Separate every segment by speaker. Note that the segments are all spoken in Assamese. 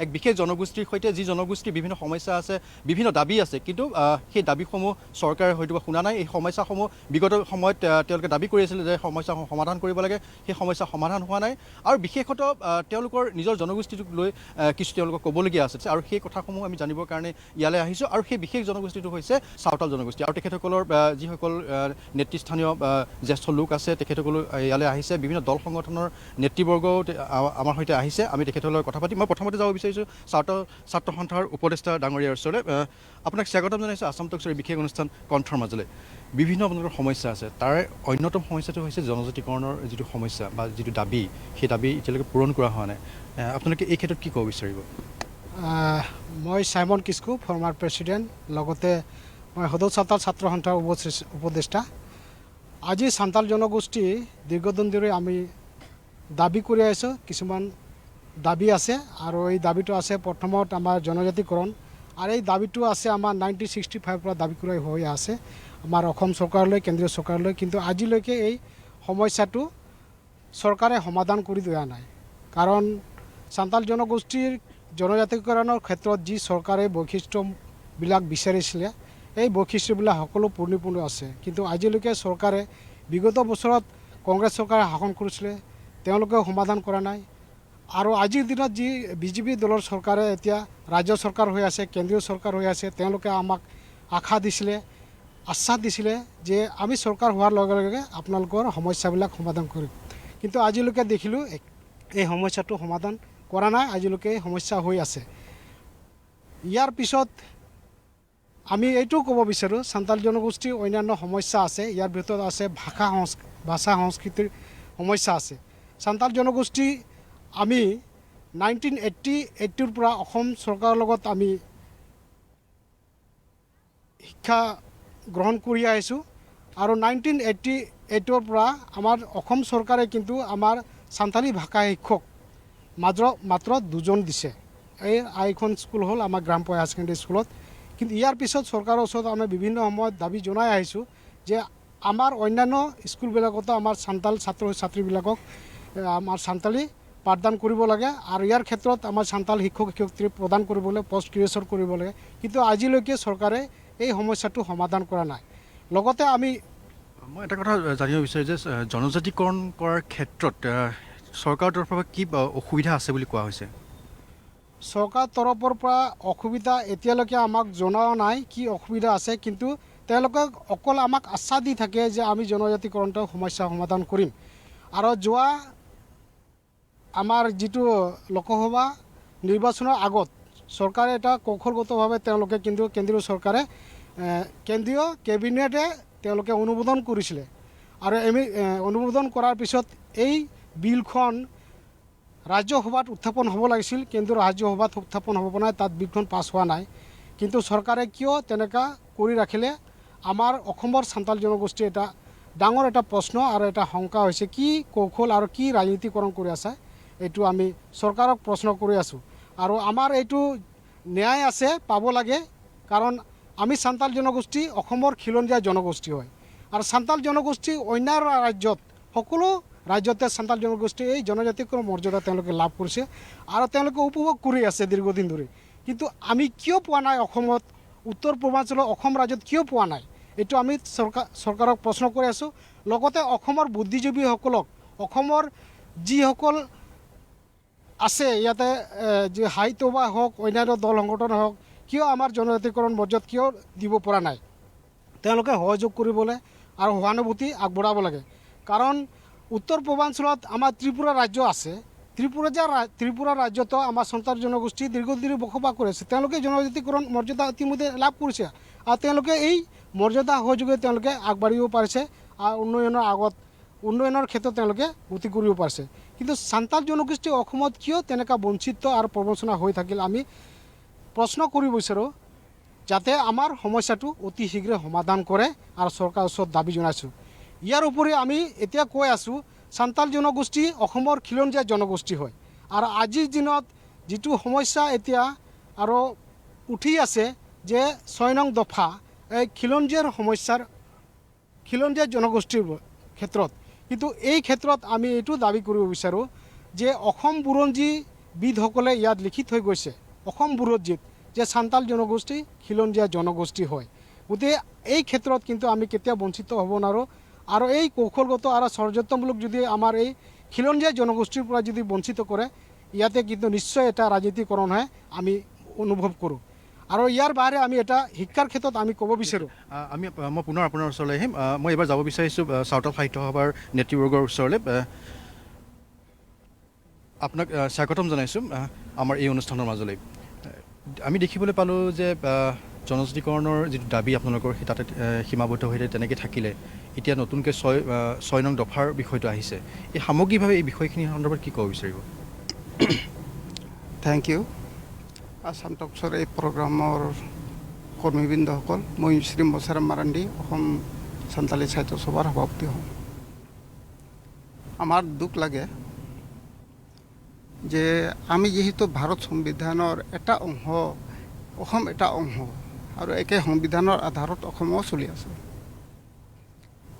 Speaker 1: এক বিশেষ জনগোষ্ঠীৰ সৈতে, যি জনগোষ্ঠীৰ বিভিন্ন সমস্যা আছে, বিভিন্ন দাবী আছে, কিন্তু সেই দাবীসমূহ চৰকাৰে হয়তো শুনা নাই। এই সমস্যাসমূহ বিগত সময়ত তেওঁলোকে দাবী কৰি আছিল যে সমস্যাসমূহ সমাধান কৰিব লাগে, সেই সমস্যা সমাধান হোৱা নাই। আৰু বিশেষতঃ তেওঁলোকৰ নিজৰ জনগোষ্ঠীটোক লৈ কিছু তেওঁলোকক ক'বলগীয়া আছে আৰু সেই কথাসমূহ আমি জানিবৰ কাৰণে ইয়ালৈ আহিছোঁ। আৰু সেই বিশেষ জনগোষ্ঠীটো হৈছে চাওতাল জনগোষ্ঠী আৰু তেখেতসকলৰ যিসকল নেতৃস্থানীয় জ্যেষ্ঠ লোক আছে তেখেতসকলো ইয়ালৈ আহিছে। বিভিন্ন দল সংগঠনৰ নেতৃবৰ্গও আমাৰ সৈতে আহিছে। আমি তেখেতসকলৰ কথা পাতি মই প্ৰথমতে যাব বিচাৰিছোঁ চাওতাল ছাত্ৰ সন্থাৰ উপদেষ্টা ডাঙৰীয়াৰ ওচৰলৈ। আপোনাক স্বাগতম জনাইছোঁ আছাম টক্সৰ বিশেষ অনুষ্ঠান কণ্ঠৰ মাজলৈ। বিভিন্ন আপোনালোকৰ সমস্যা আছে, তাৰ অন্যতম সমস্যাটো হৈছে জনজাতিকৰণৰ যিটো সমস্যা বা যিটো দাবী, সেই দাবী এতিয়ালৈকে পূৰণ কৰা হোৱা নাই। আপোনালোকে এই ক্ষেত্ৰত কি ক'ব বিচাৰিব?
Speaker 2: মই চাইমন কিস্কু, ফৰ্মাৰ প্ৰেচিডেণ্ট, লগতে মই সদৌ চাওতাল ছাত্ৰ সন্থাৰ উপদেষ্টা। আজি চান্তাল জনগোষ্ঠী দীৰ্ঘদিন ধৰি আমি দাবী কৰি আহিছোঁ, কিছুমান দাবী আছে আৰু এই দাবীটো আছে প্ৰথমত আমাৰ জনজাতিকৰণ, আৰু এই দাবীটো আছে আমাৰ 1965ৰ পৰা দাবী কৰি হৈ আছে আমাৰ অসম চৰকাৰলৈ, কেন্দ্ৰীয় চৰকাৰলৈ, কিন্তু আজিলৈকে এই সমস্যাটো চৰকাৰে সমাধান কৰি দিয়া নাই। কাৰণ চান্তাল জনগোষ্ঠীৰ জনজাতিকৰণৰ ক্ষেত্ৰত যি চৰকাৰে বৈশিষ্ট্যবিলাক বিচাৰিছিলে, এই বৈশিষ্ট্যবিলাক সকলো পূৰ্ণিপূৰ্ণ আছে, কিন্তু আজিলৈকে চৰকাৰে বিগত বছৰত কংগ্ৰেছ চৰকাৰে শাসন কৰিছিলে, তেওঁলোকেও সমাধান কৰা নাই। আৰু আজিৰ দিনত যি বিজেপি দলৰ চৰকাৰে এতিয়া ৰাজ্য চৰকাৰ হৈ আছে, কেন্দ্ৰীয় চৰকাৰ হৈ আছে, তেওঁলোকে আমাক আশা দিছিলে, আশ্বাস দিছিলে যে আমি চৰকাৰ হোৱাৰ লগে লগে আপোনালোকৰ সমস্যাবিলাক সমাধান কৰিম, কিন্তু আজিলৈকে দেখিলোঁ এই সমস্যাটো সমাধান কৰা নাই, আজিলৈকে এই সমস্যা হৈ আছে। ইয়াৰ পিছত আমি এইটোও ক'ব বিচাৰোঁ, চান্তাল জনগোষ্ঠীৰ অন্যান্য সমস্যা আছে, ইয়াৰ ভিতৰত আছে ভাষা সংস্কৃতিৰ সমস্যা আছে। চান্তাল জনগোষ্ঠী আমি 1988ৰ পৰা অসম চৰকাৰৰ লগত আমি শিক্ষা গ্ৰহণ কৰি আহিছোঁ আৰু 1988ৰ পৰা আমাৰ অসম চৰকাৰে কিন্তু আমাৰ চান্তালী ভাষা শিক্ষক মাত্ৰ দুজন দিছে। এই আইখন স্কুল হ'ল আমাৰ গ্ৰাম হায়াৰ ছেকেণ্ডেৰী স্কুলত। কিন্তু ইয়াৰ পিছত চৰকাৰৰ ওচৰত আমি বিভিন্ন সময়ত দাবী জনাই আহিছোঁ যে আমাৰ অন্যান্য স্কুলবিলাকতো আমাৰ চান্তাল ছাত্ৰ ছাত্ৰীবিলাকক আমাৰ চান্তালী পাঠদান কৰিব লাগে আৰু ইয়াৰ ক্ষেত্ৰত আমাৰ চান্তাল শিক্ষক শিক্ষয়িত্ৰী প্ৰদান কৰিবলৈ পষ্ট ক্ৰিয়েশ্যন কৰিব লাগে, কিন্তু আজিলৈকে চৰকাৰে এই সমস্যাটো সমাধান কৰা নাই। লগতে আমি
Speaker 1: মই এটা কথা জানিব বিচাৰোঁ যে জনজাতিকৰণ কৰাৰ ক্ষেত্ৰত চৰকাৰৰ তৰফৰ পৰা কি অসুবিধা আছে বুলি কোৱা হৈছে?
Speaker 2: চৰকাৰ তৰফৰ পৰা অসুবিধা এতিয়ালৈকে আমাক জনোৱা নাই কি অসুবিধা আছে, কিন্তু তেওঁলোকে অকল আমাক আশ্বাস দি থাকে যে আমি জনজাতিকৰণটো সমস্যা সমাধান কৰিম। আৰু যোৱা আমাৰ যিটো লোকসভা নিৰ্বাচনৰ আগত চৰকাৰে এটা কৌশলগতভাৱে তেওঁলোকে কিন্তু কেন্দ্ৰীয় চৰকাৰে কেন্দ্ৰীয় কেবিনেটে তেওঁলোকে অনুমোদন কৰিছিলে আৰু অনুমোদন কৰাৰ পিছত এই বিলখন ৰাজ্যসভাত উত্থাপন হ'ব লাগিছিল, কিন্তু ৰাজ্যসভাত উত্থাপন হ'ব পৰা নাই, তাত বিলখন পাছ হোৱা নাই। কিন্তু চৰকাৰে কিয় তেনেকুৱা কৰি ৰাখিলে আমাৰ অসমৰ চান্তাল জনগোষ্ঠীৰ এটা ডাঙৰ এটা প্ৰশ্ন আৰু এটা শংকা হৈছে, কি কৌশল আৰু কি ৰাজনীতিকৰণ কৰি আছে এইটো আমি চৰকাৰক প্ৰশ্ন কৰি আছোঁ। আৰু আমাৰ এইটো ন্যায় আছে, পাব লাগে, কাৰণ আমি চান্তাল জনগোষ্ঠী অসমৰ খিলঞ্জীয়া জনগোষ্ঠী হয় আৰু চান্তাল জনগোষ্ঠী অন্য ৰাজ্যত সকলো ৰাজ্যতে চান্তাল জনগোষ্ঠী এই জনজাতিকৰ মৰ্যাদা তেওঁলোকে লাভ কৰিছে আৰু তেওঁলোকে উপভোগ কৰি আছে দীৰ্ঘদিন ধৰি। কিন্তু আমি কিয় পোৱা নাই অসমত, উত্তৰ পূৰ্বাঞ্চলৰ অসম ৰাজ্যত কিয় পোৱা নাই, এইটো আমি চৰকাৰক প্ৰশ্ন কৰি আছোঁ। লগতে অসমৰ বুদ্ধিজীৱীসকলক, অসমৰ যিসকল আছে ইয়াতে যি সাহিত্য বা হওক অন্যান্য দল সংগঠন হওক, কিয় আমাৰ জনজাতিকৰণ মৰ্যাদা কিয় দিব পৰা নাই, তেওঁলোকে সহযোগ কৰিবলৈ আৰু সহানুভূতি আগবঢ়াব লাগে। কাৰণ উত্তৰ পূৰ্বাঞ্চলত আমাৰ ত্ৰিপুৰা ৰাজ্য আছে, ত্ৰিপুৰা ৰাজ্যতো আমাৰ সন্তান জনগোষ্ঠী দীৰ্ঘদিন বসবাস কৰি আছে, তেওঁলোকে জনজাতিকৰণ মৰ্যাদা ইতিমধ্যে লাভ কৰিছে আৰু তেওঁলোকে এই মৰ্যাদা সহযোগে তেওঁলোকে আগবাঢ়িব পাৰিছে আৰু উন্নয়নৰ আগত উন্নয়নৰ ক্ষেত্ৰত তেওঁলোকে গতি কৰিব পাৰিছে। কিন্তু চান্তাল জনগোষ্ঠী অসমত কিয় তেনেকুৱা বঞ্চিত আৰু প্ৰবঞ্চনা হৈ থাকিল আমি প্ৰশ্ন কৰিব বিচাৰোঁ, যাতে আমাৰ সমস্যাটো অতি শীঘ্ৰে সমাধান কৰে আৰু চৰকাৰৰ ওচৰত দাবী জনাইছোঁ। ইয়াৰ উপৰি আমি এতিয়া কৈ আছোঁ চান্তাল জনগোষ্ঠী অসমৰ খিলঞ্জীয়া জনগোষ্ঠী হয় আৰু আজিৰ দিনত যিটো সমস্যা এতিয়া আৰু উঠি আছে যে 6 নং দফা এই খিলঞ্জীয়াৰ সমস্যাৰ খিলঞ্জীয়া জনগোষ্ঠীৰ ক্ষেত্ৰত, কিন্তু এই ক্ষেত্ৰত আমি এইটো দাবী কৰিব বিচাৰোঁ যে অসম বুৰঞ্জী বিদসকলে ইয়াত লিখি থৈ গৈছে অসম বুৰঞ্জীত যে চান্তাল জনগোষ্ঠী খিলঞ্জীয়া জনগোষ্ঠী হয়। গতিকে এই ক্ষেত্ৰত কিন্তু আমি কেতিয়াও বঞ্চিত হ'ব নোৱাৰোঁ। আৰু এই কৌশলগত আৰু ষড়যন্ত্ৰমূলক যদি আমাৰ এই খিলঞ্জীয়া জনগোষ্ঠীৰ পৰা যদি বঞ্চিত কৰে, ইয়াতে কিন্তু নিশ্চয় এটা ৰাজনীতিকৰণ হয় আমি অনুভৱ কৰোঁ। আৰু ইয়াৰ বাহিৰে আমি এটা শিক্ষাৰ ক্ষেত্ৰত আমি ক'ব বিচাৰোঁ।
Speaker 1: মই পুনৰ আপোনাৰ ওচৰলৈ আহিম। মই এইবাৰ যাব বিচাৰিছোঁ চাওতাল সাহিত্য সভাৰ নেতৃবৰ্গৰ ওচৰলৈ। আপোনাক স্বাগতম জনাইছোঁ আমাৰ এই অনুষ্ঠানৰ মাজলৈ। আমি দেখিবলৈ পালোঁ যে জনজাতিকৰণৰ যিটো দাবী আপোনালোকৰ সেই তাতে সীমাবদ্ধ হৈ তেনেকৈ থাকিলে, এতিয়া নতুনকৈ 6 নং দফাৰ বিষয়টো আহিছে। এই সামগ্ৰিকভাৱে এই বিষয়খিনিৰ সন্দৰ্ভত কি ক'ব বিচাৰিব?
Speaker 3: Thank U Assam টক্সৰ এই প্ৰগ্ৰামৰ কৰ্মীবৃন্দসকল, মই শ্ৰী মচাৰাম মাৰাণ্ডী, অসম চান্তালী সাহিত্য সভাৰ সভাপতি হওঁ। আমাৰ দুখ লাগে যে আমি যিহেতু ভাৰত সংবিধানৰ এটা অংশ, অসম এটা অংশ আৰু একে সংবিধানৰ আধাৰত অসমো চলি আছে,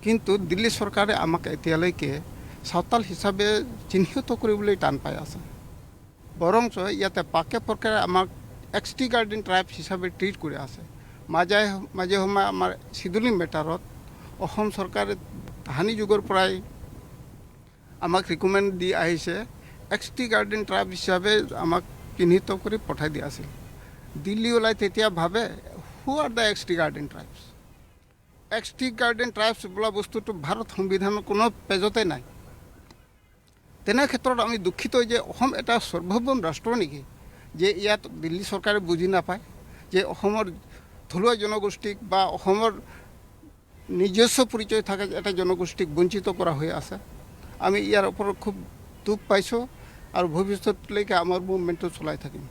Speaker 3: কিন্তু দিল্লী চৰকাৰে আমাক এতিয়ালৈকে চাওতাল হিচাপে চিহ্নিত কৰিবলৈ টান পাই আছে। বৰঞ্চ ইয়াতে পাকে প্ৰকাৰে আমাক এক্স টি গাৰ্ডেন ট্ৰাইব হিচাপে ট্ৰিট কৰি আছে। মাজে মাজে সময়ে আমাৰ চিডুলিং মেটাৰত অসম চৰকাৰে তাহানি যুগৰ পৰাই আমাক ৰিকমেণ্ড দি আহিছে, এক্স টি গাৰ্ডেন ট্ৰাইব হিচাপে আমাক চিহ্নিত কৰি পঠাই দিয়া আছিল। দিল্লী ওলাই তেতিয়া ভাবে who are the ex tea garden tribes. Ex tea garden tribes বোলা বস্তুটো ভাৰত সংবিধানৰ কোনো পেজতে নাই। তেনে ক্ষেত্ৰত আমি দুখিত যে অসম এটা সাৰ্বভৌম ৰাষ্ট্ৰ নেকি যে ইয়াত দিল্লী চৰকাৰে বুজি নাপায় যে অসমৰ থলুৱা জনগোষ্ঠীক বা অসমৰ নিজস্ব পৰিচয় থকা এটা জনগোষ্ঠীক বঞ্চিত কৰা হৈ আছে। আমি ইয়াৰ ওপৰত খুব দুখ পাইছোঁ আৰু ভৱিষ্যতলৈকে আমাৰ মুভমেণ্টটো চলাই থাকিম।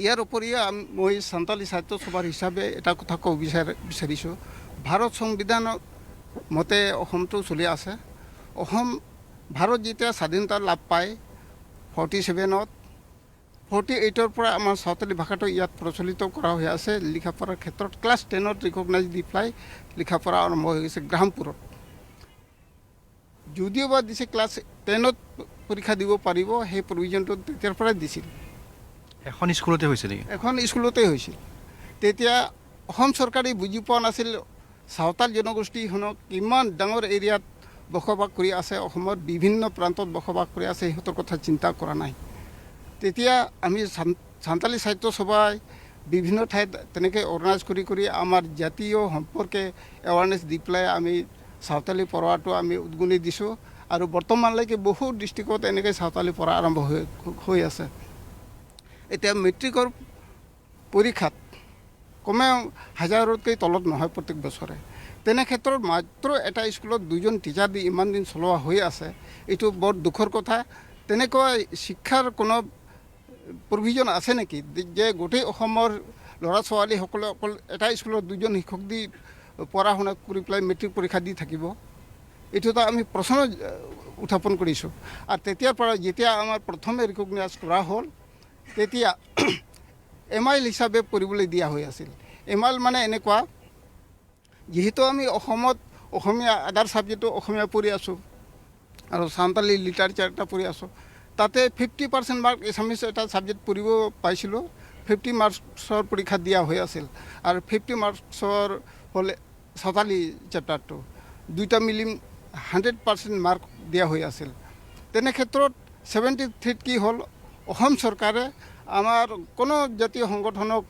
Speaker 3: ইয়াৰ উপৰিও মই চান্তালী সাহিত্য সভাৰ হিচাপে এটা কথা ক'ব বিচাৰিছোঁ, ভাৰত সংবিধানৰ মতে অসমটো চলি আছে। অসম ভাৰত যেতিয়া স্বাধীনতা লাভ পায় 47ত, 48ৰ পৰা আমাৰ চাওতালী ভাষাটো ইয়াত প্ৰচলিত কৰা হৈ আছে। লিখা পঢ়াৰ ক্ষেত্ৰত ক্লাছ 10ত ৰিকগনাইজ দি পেলাই লিখা পঢ়া আৰম্ভ হৈ গৈছে গ্ৰামপুৰত। যদিও বা দিছে ক্লাছ 10ত পৰীক্ষা দিব পাৰিব, সেই প্ৰভিজনটো তেতিয়াৰ পৰাই দিছিল।
Speaker 1: এখন স্কুলতে হৈছিল নেকি?
Speaker 3: এখন স্কুলতে হৈছিল। তেতিয়া অসম চৰকাৰে বুজি পোৱা নাছিল চাওতাল জনগোষ্ঠীখনক কিমান ডাঙৰ এৰিয়াত বসবাস কৰি আছে, অসমৰ বিভিন্ন প্ৰান্তত বসবাস কৰি আছে, সিহঁতৰ কথা চিন্তা কৰা নাই। তেতিয়া আমি চান্তালী সাহিত্য সভাই বিভিন্ন ঠাইত তেনেকৈ অৰ্গেনাইজ কৰি কৰি আমাৰ জাতীয় সম্পৰ্কে এৱাৰনেছ দি পেলাই আমি চাওতালী পঢ়োৱাটো আমি উদগনি দিছোঁ আৰু বৰ্তমানলৈকে বহু ডিষ্ট্ৰিক্টত এনেকৈ চাওতালী পঢ়া আৰম্ভ হৈ আছে। এতিয়া মেট্ৰিকৰ পৰীক্ষাত কমেও হাজাৰতকৈ তলত নহয় প্ৰত্যেক বছৰে। তেনে ক্ষেত্ৰত মাত্ৰ এটা স্কুলত 2জন টিচাৰ দি ইমান দিন চলোৱা হৈ আছে, এইটো বৰ দুখৰ কথা। তেনেকুৱা শিক্ষাৰ কোনো প্ৰভিজন আছে নেকি যে গোটেই অসমৰ ল'ৰা ছোৱালীসকলে অকল এটা স্কুলত 2জন শিক্ষক দি পঢ়া শুনা কৰি পেলাই মেট্ৰিক পৰীক্ষা দি থাকিব? এইটোতো আমি প্ৰশ্ন উত্থাপন কৰিছোঁ। আৰু তেতিয়াৰ পৰা যেতিয়া আমাৰ প্ৰথমে ৰিকগনাইজ কৰা হ'ল, তেতিয়া এম I L হিচাপে পঢ়িবলৈ দিয়া হৈ আছিল। এম I L মানে এনেকুৱা, যিহেতু আমি অসমত অসমীয়া আদাৰ ছাবজেক্টটো অসমীয়া পঢ়ি আছোঁ আৰু চান্তালী লিটাৰেচাৰ এটা পঢ়ি আছোঁ, তাতে 50% মাৰ্ক এছামিছ এটা ছাবজেক্ট পঢ়িব পাইছিলোঁ, 50 মাৰ্কছৰ পৰীক্ষা দিয়া হৈ আছিল আৰু 50 মাৰ্কছৰ হ'লে চাওতালী চেপ্টাৰটো দুইটা মিলি 100% মাৰ্ক দিয়া হৈ আছিল। তেনে ক্ষেত্ৰত 73ত কি হ'ল, অসম চৰকাৰে আমাৰ কোনো জাতীয় সংগঠনক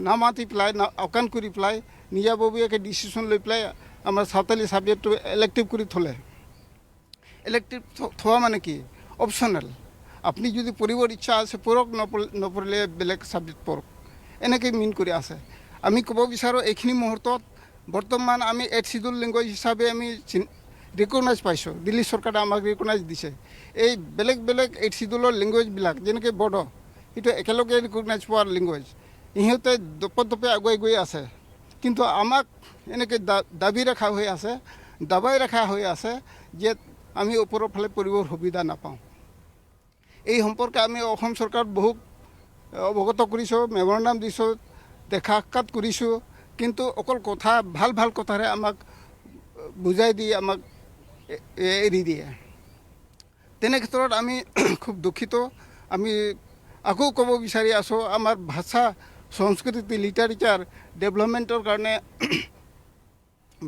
Speaker 3: নামাতি পেলাই, আওকাণ কৰি পেলাই নিজাববীয়াকৈ ডিচিশ্যন লৈ পেলাই আমাৰ চাওতালী ছাবজেক্টটো ইলেক্টিভ কৰি থ'লে। ইলেক্টিভ থোৱা মানে কি, অপশ্যনেল, আপুনি যদি পঢ়িবৰ ইচ্ছা আছে পঢ়ক, নপঢ়িলে বেলেগ ছাবজেক্ট পঢ়ক, এনেকৈ মিন কৰি আছে। আমি ক'ব বিচাৰোঁ এইখিনি মুহূৰ্তত বৰ্তমান আমি এইট চিডিউল লেংগুৱেজ হিচাপে আমি ৰিকগনাইজ পাইছোঁ, দিল্লী চৰকাৰে আমাক ৰিকগনাইজ দিছে। এই বেলেগ বেলেগ এইট চিডিউলৰ লেংগুৱেজবিলাক যেনেকৈ বড়ো, সেইটো একেলগে ৰিকগনাইজ পোৱাৰ লেংগুৱেজ, ইহঁতে দপে দপে আগুৱাই গৈ আছে, কিন্তু আমাক এনেকৈ দাবী ৰখা হৈ আছে, দাবাই ৰখা হৈ আছে যে আমি ওপৰৰ ফালে পঢ়িবৰ সুবিধা নাপাওঁ। এই সম্পৰ্কে আমি অসম চৰকাৰক বহু অৱগত কৰিছোঁ, মেমৰেণ্ডাম দিছোঁ, দেখা সাক্ষাৎ কৰিছোঁ, কিন্তু অকল কথা ভাল ভাল কথাৰে আমাক বুজাই দি আমাক এৰি দিয়ে। তেনে ক্ষেত্ৰত আমি খুব দুখিত। আমি আকৌ ক'ব বিচাৰি আছোঁ, আমাৰ ভাষা, সংস্কৃতি, লিটাৰেচাৰ ডেভেলপমেণ্টৰ কাৰণে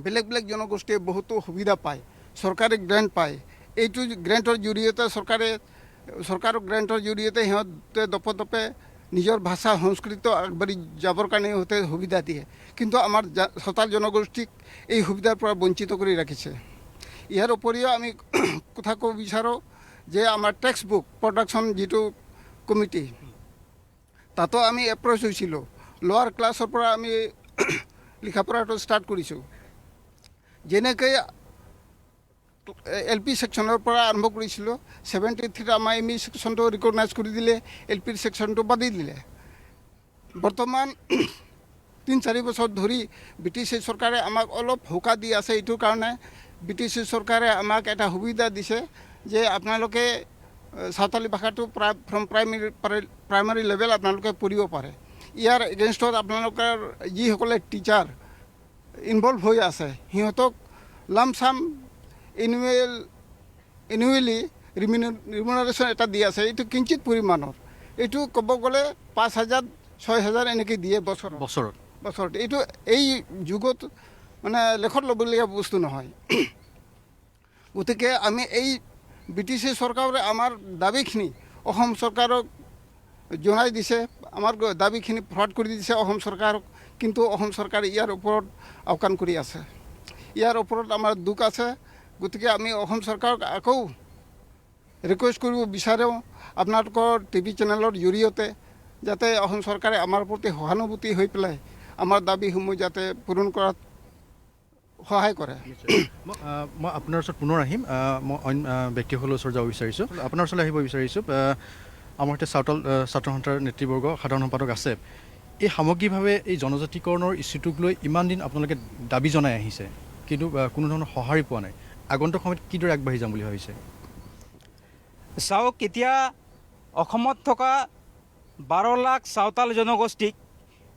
Speaker 3: বেলেগ বেলেগ জনগোষ্ঠীয়ে বহুতো সুবিধা পায়, চৰকাৰী গ্ৰেণ্ট পায়। এইটো গ্ৰেণ্টৰ জৰিয়তে চৰকাৰৰ গ্ৰেণ্টৰ জৰিয়তে সিহঁতে দপে দপে নিজৰ ভাষা সংস্কৃতি আগবাঢ়ি যাবৰ কাৰণে সিহঁতে সুবিধা দিয়ে, কিন্তু আমাৰ চাওতাল জনগোষ্ঠীক এই সুবিধাৰ পৰা বঞ্চিত কৰি ৰাখিছে। ইয়াৰ উপৰিও আমি কথা ক'ব বিচাৰোঁ যে আমাৰ টেক্সট বুক প্ৰডাকশ্যন যিটো কমিটি, তাতো আমি এপ্ৰ'চ হৈছিলোঁ। লোৱাৰ ক্লাছৰ পৰা আমি লিখা পঢ়াটো ষ্টাৰ্ট কৰিছোঁ। যেনেকৈ এল পি ছেকশ্যনৰ পৰা আৰম্ভ কৰিছিলোঁ, 73ত আমাৰ এম ই ছেকশ্যনটো ৰিকগনাইজ কৰি দিলে, এল পিৰ ছেকশ্যনটো বাদি দিলে। বৰ্তমান 3-4 বছৰ ধৰি বি টি চি চৰকাৰে আমাক অলপ সকাহ দি আছে। এইটোৰ কাৰণে বি টি চি চৰকাৰে আমাক এটা সুবিধা দিছে যে আপোনালোকে চাওতালী ভাষাটো ফ্ৰম প্ৰাইমাৰী লেভেল আপোনালোকে পঢ়িব পাৰে। ইয়াৰ এগেইনষ্টত আপোনালোকৰ যিসকলে টিচাৰ ইনভলভ হৈ আছে, সিহঁতক লামচাম এনুৱেলি ৰিমুনাৰেশ্যন এটা দি আছে। এইটো কিঞ্চিত পৰিমাণৰ, এইটো ক'ব গ'লে 5,000, 6,000 এনেকৈ দিয়ে বছৰত।
Speaker 1: বছৰত?
Speaker 3: বছৰত। এইটো এই যুগত লেখত ল'বলগীয়া বস্তু নহয়। গতিকে আমি এই বি টি চি চৰকাৰে আমাৰ দাবীখিনি অসম চৰকাৰক জনাই দিছে, আমাৰ দাবীখিনি ফৰৱাৰ্ড কৰি দিছে অসম চৰকাৰক, কিন্তু অসম চৰকাৰে ইয়াৰ ওপৰত আওকাণ কৰি আছে। ইয়াৰ ওপৰত আমাৰ দুখ আছে। গতিকে আমি অসম চৰকাৰক আকৌ ৰিকুৱেষ্ট কৰিব বিচাৰোঁ আপোনালোকৰ টিভি চেনেলৰ জৰিয়তে, যাতে অসম চৰকাৰে আমাৰ প্ৰতি সহানুভূতি হৈ পেলাই আমাৰ দাবীসমূহ যাতে পূৰণ কৰাত সহায় কৰে।
Speaker 1: মই আপোনাৰ ওচৰত পুনৰ আহিম। মই অইন ব্যক্তিসকলৰ ওচৰত যাব বিচাৰিছোঁ, আপোনাৰ ওচৰলৈ আহিব বিচাৰিছোঁ। আমাৰ সৈতে চাওতাল ছাত্ৰ সন্থাৰ নেতৃবৰ্গ, সাধাৰণ সম্পাদক আছে। এই সামগ্ৰিকভাৱে এই জনজাতিকৰণৰ ইছ্যুটোক লৈ ইমান দিন আপোনালোকে দাবী জনাই আহিছে, কিন্তু কোনো ধৰণৰ সঁহাৰি পোৱা নাই। আগন্তুক সময়ত কিদৰে আগবাঢ়ি যাম বুলি ভাবিছে?
Speaker 4: চাওক, এতিয়া অসমত থকা 12 লাখ চাওতাল জনগোষ্ঠীক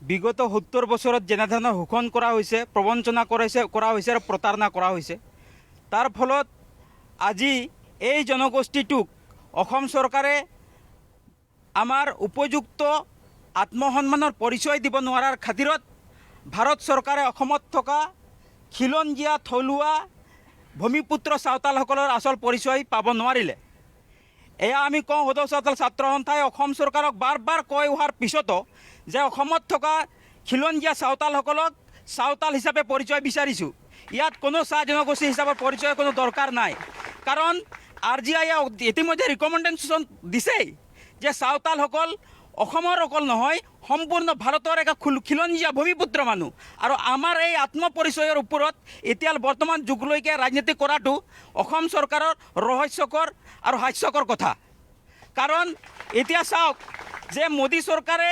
Speaker 4: বিগত 70 বছৰত যেনেধৰণে শোষণ কৰা হৈছে, প্ৰবঞ্চনা কৰা হৈছে আৰু প্ৰতাৰণা কৰা হৈছে, তাৰ ফলত আজি এই জনগোষ্ঠীটোক অসম চৰকাৰে আমাৰ উপযুক্ত আত্মসন্মানৰ পৰিচয় দিব নোৱাৰাৰ খাতিৰত ভাৰত চৰকাৰে অসমত থকা খিলঞ্জীয়া থলুৱা ভূমিপুত্ৰ চাওতালসকলৰ আচল পৰিচয় পাব নোৱাৰিলে। এয়া আমি কওঁ, সদৌ চাওতাল ছাত্ৰ সন্থাই অসম চৰকাৰক বাৰ বাৰ কৈ অহাৰ পিছতো যে অসমত থকা খিলঞ্জীয়া চাওতালসকলক চাওতাল হিচাপে পৰিচয় বিচাৰিছোঁ, ইয়াত কোনো চাহ জনগোষ্ঠী হিচাপে পৰিচয়ৰ কোনো দৰকাৰ নাই। কাৰণ আৰ জি আইয়ে ইতিমধ্যে ৰিকমেণ্ডেশ্যন দিছেই যে চাওতালসকল অসমৰ অকল নহয়, সম্পূৰ্ণ ভাৰতৰ এক খিলঞ্জীয়া ভূমিপুত্ৰ মানুহ। আৰু আমাৰ এই আত্মপৰিচয়ৰ ওপৰত এতিয়া বৰ্তমান যুগলৈকে ৰাজনীতি কৰাটো অসম চৰকাৰৰ ৰহস্যকৰ আৰু হাস্যকৰ কথা। কাৰণ এতিয়া চাওক যে মোদী চৰকাৰে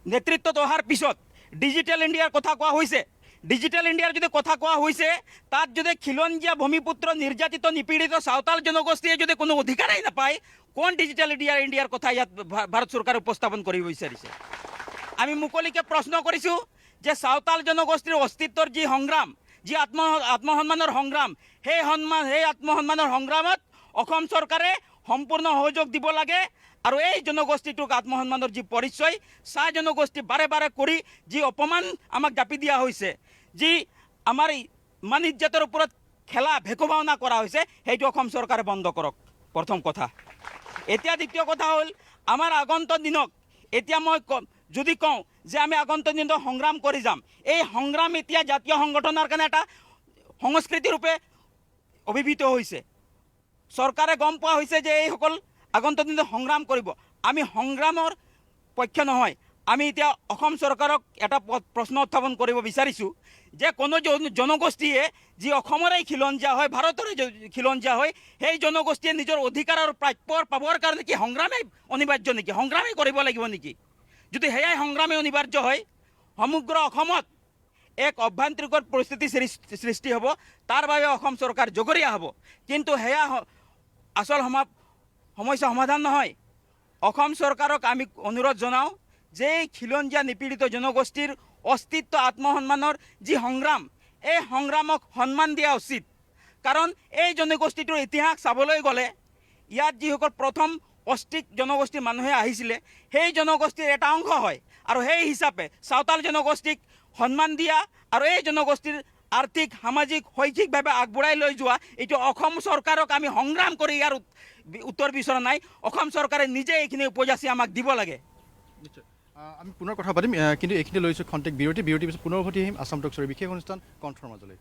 Speaker 4: নেতৃত্বত অহাৰ পিছত ডিজিটেল ইণ্ডিয়াৰ কথা কোৱা হৈছে। ডিজিটেল ইণ্ডিয়াৰ যদি কথা কোৱা হৈছে, তাত যদি খিলঞ্জীয়া ভূমিপুত্ৰ নিৰ্যাতিত নিপীড়িত চাওতাল জনগোষ্ঠীয়ে যদি কোনো অধিকাৰেই নাপায়, কোন ডিজিটেল ইণ্ডিয়াৰ কথা ইয়াত ভাৰত চৰকাৰে উপস্থাপন কৰিব বিচাৰিছে? আমি মুকলিকে প্ৰশ্ন কৰিছোঁ যে চাওতাল জনগোষ্ঠীৰ অস্তিত্বৰ যি সংগ্ৰাম, যি আত্মসন্মানৰ সংগ্ৰাম, সেই আত্মসন্মানৰ সংগ্ৰামত অসম চৰকাৰে সম্পূৰ্ণ সহযোগ দিব লাগে। আৰু এই জনগোষ্ঠীটোক আত্মসন্মানৰ যি পৰিচয়, চাহ জনগোষ্ঠী বাৰে বাৰে কৰি যি অপমান আমাক জাপি দিয়া হৈছে, যি আমাৰ মান ইজ্জতৰ ওপৰত খেলা ভেকু ভাওনা কৰা হৈছে, সেইটো অসম চৰকাৰে বন্ধ কৰক, প্ৰথম কথা। এতিয়া দ্বিতীয় কথা হ'ল, আমাৰ আগন্তুক দিনক এতিয়া মই যদি কওঁ যে আমি আগন্তুক দিনত সংগ্ৰাম কৰি যাম, এই সংগ্ৰাম এতিয়া জাতীয় সংগঠনৰ কাৰণে এটা সংস্কৃতি ৰূপে অভিভূত হৈছে। চৰকাৰে গম পোৱা হৈছে যে এইসকল আগন্তুক দিনত সংগ্ৰাম কৰিব। আমি সংগ্ৰামৰ পক্ষে নহয়, আমি এতিয়া অসম চৰকাৰক এটা প্ৰশ্ন উত্থাপন কৰিব বিচাৰিছোঁ যে কোনো জনগোষ্ঠীয়ে যি অসমৰে খিলঞ্জীয়া হয়, ভাৰতৰে খিলঞ্জীয়া হয়, সেই জনগোষ্ঠীয়ে নিজৰ অধিকাৰ আৰু প্ৰাপ্যৰ পাবৰ কাৰণে কি সংগ্ৰামেই অনিবাৰ্য নেকি? সংগ্ৰামেই কৰিব লাগিব নেকি? যদি সেয়াই সংগ্ৰামেই অনিবাৰ্য হয়, সমগ্ৰ অসমত এক অভ্যন্তৰীণ পৰিস্থিতি সৃষ্টি হ'ব, তাৰ বাবে অসম চৰকাৰ জগৰীয়া হ'ব। কিন্তু সেয়া আচল সমস্যা সমাধান নহয়। অসম চৰকাৰক আমি অনুৰোধ জনাওঁ যে এই খিলঞ্জীয়া নিপীড়িত জনগোষ্ঠীৰ অস্তিত্ব আত্মসন্মানৰ যি সংগ্ৰাম, এই সংগ্ৰামক সন্মান দিয়া উচিত। কাৰণ এই জনগোষ্ঠীটোৰ ইতিহাস চাবলৈ গ'লে ইয়াত যিসকল প্ৰথম অষ্টিক জনগোষ্ঠীৰ মানুহে আহিছিলে, সেই জনগোষ্ঠীৰ এটা অংশ হয় আৰু সেই হিচাপে চাওতাল জনগোষ্ঠীক সন্মান দিয়া আৰু এই জনগোষ্ঠীৰ আৰ্থিক, সামাজিক, শৈক্ষিকভাৱে আগবঢ়াই লৈ যোৱা, এইটো অসম চৰকাৰক আমি সংগ্ৰাম কৰি ইয়াৰ উত্তৰ বিচৰা নাই। অসম চৰকাৰে নিজে এইখিনি উপজাচি আমাক দিব লাগে।
Speaker 1: নিশ্চয়, আমি পুনৰ কথা পাতিম, কিন্তু এইখিনি লৈছোঁ খন্তেক বিৰতি। বিৰতিৰ পিছত পুনৰ উভতি আহিম আছাম টক্সৰ বিশেষ অনুষ্ঠান কণ্ঠৰ মাজলৈ।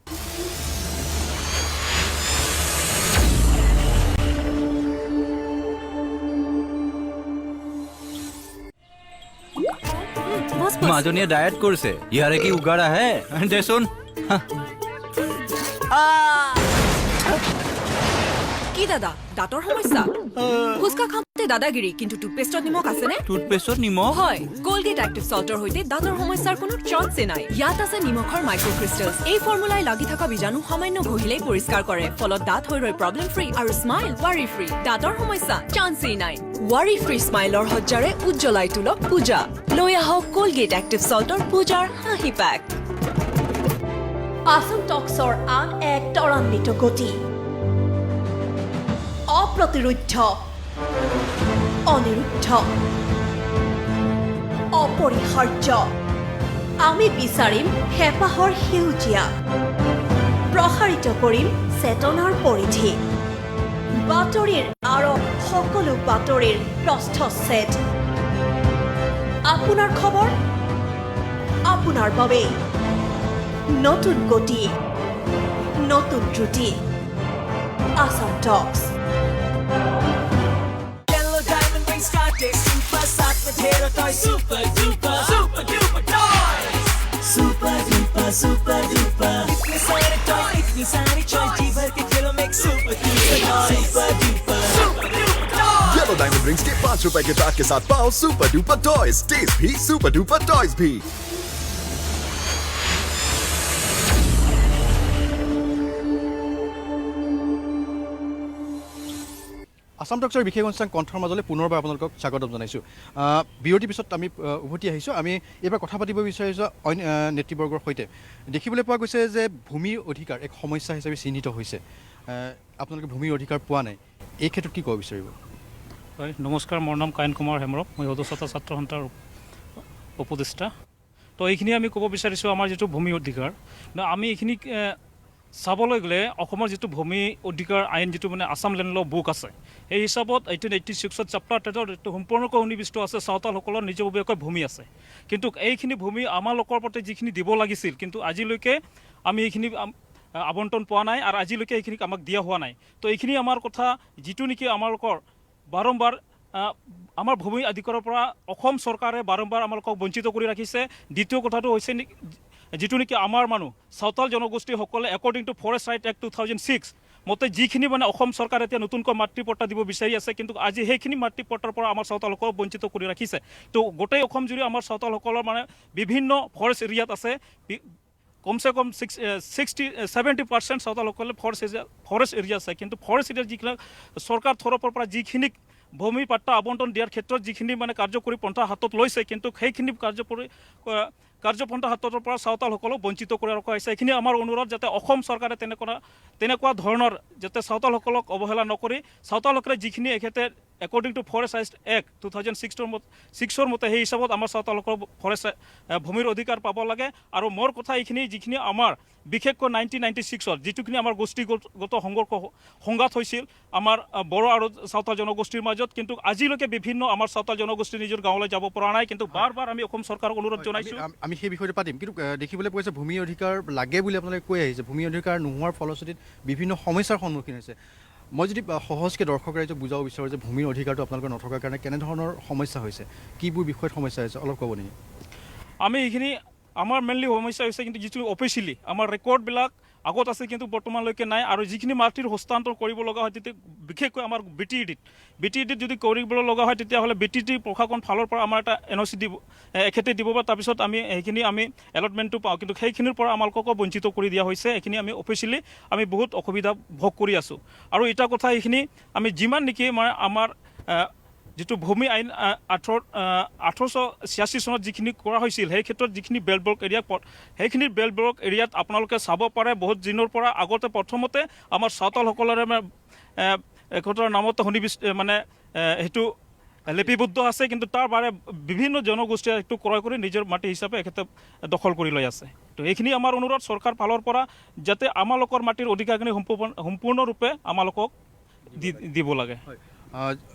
Speaker 5: মাজনীয়ে ডায়েট কৰিছে, ইয়াৰে কি উগাৰ আহে দেচোন।
Speaker 6: কি দাদা, দাঁতৰ সমস্যা? ফুচকা খাওঁতে দাদাগিৰি, কিন্তু টুথপেষ্টত নিমখ আছেনে?
Speaker 5: টুথপেষ্টত নিমখ?
Speaker 6: হয়, কলগেট এক্টিভ চল্টৰ সৈতে দাঁতৰ সমস্যাৰ কোনো চান্সে নাই। ইয়াত আছে নিমখৰ মাইক্ৰ'ক্ৰিষ্টেলছ। এই ফৰ্মুলাই লাগি থকা বীজাণু সামান্য ঘঁহিলেই পৰিষ্কাৰ কৰে, ফলত দাঁত হৈ ৰয় প্ৰব্লেম ফ্ৰী আৰু স্মাইল ৱাৰী ফ্ৰী। দাঁতৰ সমস্যা চান্সেই নাই। ৱাৰী ফ্ৰী স্মাইলৰ সজ্জাৰে উজ্জ্বলাই তোলক পূজা। লৈ আহক কলগেট এক্টিভ চল্টৰ পূজাৰ হাঁহি পেক।
Speaker 7: আছাম টক্সৰ আন এক ত্বৰান্বিত গতি, অপ্ৰতিৰোধ্য, অনিৰুদ্ধ, অপৰিহাৰ্য। আমি বিচাৰিম হেঁপাহৰ সেউজীয়া, প্ৰসাৰিত কৰিম চেতনাৰ পৰিধি। বাতৰিৰ আঁৰত সকলো বাতৰিৰ প্ৰস্থচ্ছেদ। আপোনাৰ খবৰ আপোনাৰ বাবেই। নতুন গতি, নতুন ত্ৰুটি। আছাম টক্স।
Speaker 8: Yellow diamond rings काटे super, साथ में ढेरों toy, super duper, super duper toys, super duper, super duper। इतने सारे toys, इतनी सारी choice, जी भर के खेलो make super duper toys, super duper, super duper toys।
Speaker 9: Yellow diamond rings के 5 रुपए के पैक के साथ पाओ सुपर डुपर टॉयज, टेस्ट भी, सुपर डुपर टॉयज भी।
Speaker 1: আছাম টক্সৰ বিশেষ অনুষ্ঠান কণ্ঠৰ মাজলৈ পুনৰবাৰ আপোনালোকক স্বাগতম জনাইছোঁ। বিৰতিৰ পিছত আমি উভতি আহিছোঁ। আমি এইবাৰ কথা পাতিব বিচাৰিছোঁ অইন নেতৃবৰ্গৰ সৈতে। দেখিবলৈ পোৱা গৈছে যে ভূমিৰ অধিকাৰ এক সমস্যা হিচাপে চিহ্নিত হৈছে। আপোনালোকে ভূমিৰ অধিকাৰ পোৱা নাই, এই ক্ষেত্ৰত কি ক'ব বিচাৰিব?
Speaker 10: হয়, নমস্কাৰ, মোৰ নাম কায়ন কুমাৰ হেমৰম, মই সদৌ ছাত্ৰ ছাত্ৰ সন্থাৰ উপদেষ্টা। তো এইখিনি আমি ক'ব বিচাৰিছোঁ, আমাৰ যিটো ভূমি অধিকাৰ ন, আমি এইখিনি চাবলৈ গ'লে অসমৰ যিটো ভূমি অধিকাৰ আইন, যিটো মানে আছাম লেণ্ড ল বুক আছে, সেই হিচাপত 1886ত চেপ্টাৰ 13ত এইটো সম্পূৰ্ণকৈ সন্নিৱিষ্ট আছে, চাওতালসকলৰ নিজাববীয়াকৈ ভূমি আছে। কিন্তু এইখিনি ভূমি আমালোকৰ প্ৰতি যিখিনি দিব লাগিছিল, কিন্তু আজিলৈকে আমি এইখিনি আবণ্টন পোৱা নাই আৰু আজিলৈকে এইখিনি আমাক দিয়া হোৱা নাই। তো এইখিনি আমাৰ কথা, যিটো নেকি আমালোকৰ বাৰম্বাৰ আমাৰ ভূমি অধিকাৰৰ পৰা অসম চৰকাৰে বাৰম্বাৰ আমালোকক বঞ্চিত কৰি ৰাখিছে। দ্বিতীয় কথাটো হৈছে যিটো নেকি আমাৰ মানুহ Saotal জনগোষ্ঠীসকলে according to Forest Right Act 2006 মতে যিখিনি মানে অসম চৰকাৰে এতিয়া নতুনকৈ মাতৃপট্টা দিব বিচাৰি আছে, কিন্তু আজি সেইখিনি মাতৃপট্টাৰ পৰা আমাৰ চাওতালসকলক বঞ্চিত কৰি ৰাখিছে। তো গোটেই অসম জুৰি আমাৰ চাওতালসকলৰ মানে বিভিন্ন ফৰেষ্ট এৰিয়াত আছে। কমচে কম 60-70% চাওতালসকলে ফৰেষ্ট এৰিয়া আছে। কিন্তু ফৰেষ্ট এৰিয়াত যিবিলাক চৰকাৰ তৰফৰ পৰা যিখিনি ভূমি পাট্টা আবণ্টন দিয়াৰ ক্ষেত্ৰত যিখিনি মানে কাৰ্যকৰী পন্থা হাতত লৈছে, কিন্তু সেইখিনি কাৰ্যপন্থা হাতৰ পৰা চাওতালসকলক বঞ্চিত কৰি ৰখা হৈছে। এইখিনি আমাৰ অনুৰোধ যাতে অসম চৰকাৰে তেনেকুৱা ধৰণৰ যাতে চাওতালসকলক অৱহেলা নকৰি চাওতালসকলে যিখিনি এখেতে according to Forest Right Act 2006ৰ মত ছিক্সৰ মতে সেই হিচাপত আমাৰ চাওতালসকলৰ ফৰেষ্ট ভূমিৰ অধিকাৰ পাব লাগে। আৰু মোৰ কথা এইখিনি, যিখিনি আমাৰ বিশেষকৈ 1996ত যিটোখিনি আমাৰ গোষ্ঠীগত সংঘৰ্ষ সংঘাত হৈছিল আমাৰ বড়ো আৰু চাওতাল জনগোষ্ঠীৰ মাজত, কিন্তু আজিলৈকে বিভিন্ন আমাৰ চাওতাল জনগোষ্ঠী নিজৰ গাঁৱলৈ যাব পৰা নাই। কিন্তু বাৰ বাৰ আমি অসম চৰকাৰক অনুৰোধ জনাইছোঁ।
Speaker 1: আমি সেই বিষয়টো পাতিম, কিন্তু দেখিবলৈ পোৱা গৈছে ভূমি অধিকাৰ লাগে বুলি আপোনালোকে কৈ আহিছে। ভূমি অধিকাৰ নোহোৱাৰ ফলশ্ৰুতিত বিভিন্ন সমস্যাৰ সন্মুখীন হৈছে। মই যদি সহজকৈ দৰ্শক ৰাইজক বুজাব বিচাৰোঁ যে ভূমিৰ অধিকাৰটো আপোনালোকৰ নথকাৰ কাৰণে কেনেধৰণৰ সমস্যা হৈছে, কিবোৰ বিষয়ত সমস্যা হৈছে, অলপ ক'ব নেকি?
Speaker 10: আমি এইখিনি আমাৰ মেইনলি সমস্যা হৈছে, কিন্তু যিটো অফিচিয়েলি আমাৰ ৰেকৰ্ডবিলাক আগত আছে, কিন্তু বৰ্তমানলৈকে নাই। আৰু যিখিনি মাটিৰ হস্তান্তৰ কৰিব লগা হয়, তেতিয়া বিশেষকৈ আমাৰ বি টি ডিত যদি কৰিব লগা হয়, তেতিয়াহ'লে বি টি ডি প্ৰশাসন ফালৰ পৰা আমাৰ এটা এন অ' চি দিব, এখেতে দিব বা তাৰপিছত আমি সেইখিনি আমি এলটমেণ্টটো পাওঁ। কিন্তু সেইখিনিৰ পৰা আমালোককো বঞ্চিত কৰি দিয়া হৈছে। এইখিনি আমি অফিচিয়েলি আমি বহুত অসুবিধা ভোগ কৰি আছোঁ। আৰু এটা কথা, এইখিনি আমি যিমান নেকি মানে আমাৰ যিটো ভূমি আইন 1886 চনত যিখিনি কৰা হৈছিল, সেই ক্ষেত্ৰত যিখিনি বেল্ট ব্লক এৰিয়া, সেইখিনি বেল্ট ব্লক এৰিয়াত আপোনালোকে চাব পাৰে, বহুত দিনৰ পৰা আগতে প্ৰথমতে আমাৰ চাওতালসকলৰে মানে এখেতৰ নামত সন্নিৱিষ্ট মানে সেইটো লিপিবদ্ধ আছে, কিন্তু তাৰ বাৰে বিভিন্ন জনগোষ্ঠীয়ে সেইটো ক্ৰয় কৰি নিজৰ মাটি হিচাপে এখেতে দখল কৰি লৈ আছে। তো এইখিনি আমাৰ অনুৰোধ চৰকাৰ ফালৰ পৰা, যাতে আমালোকৰ মাটিৰ অধিকাৰখিনি সম্পূৰ্ণৰূপে আমালোকক দিব লাগে।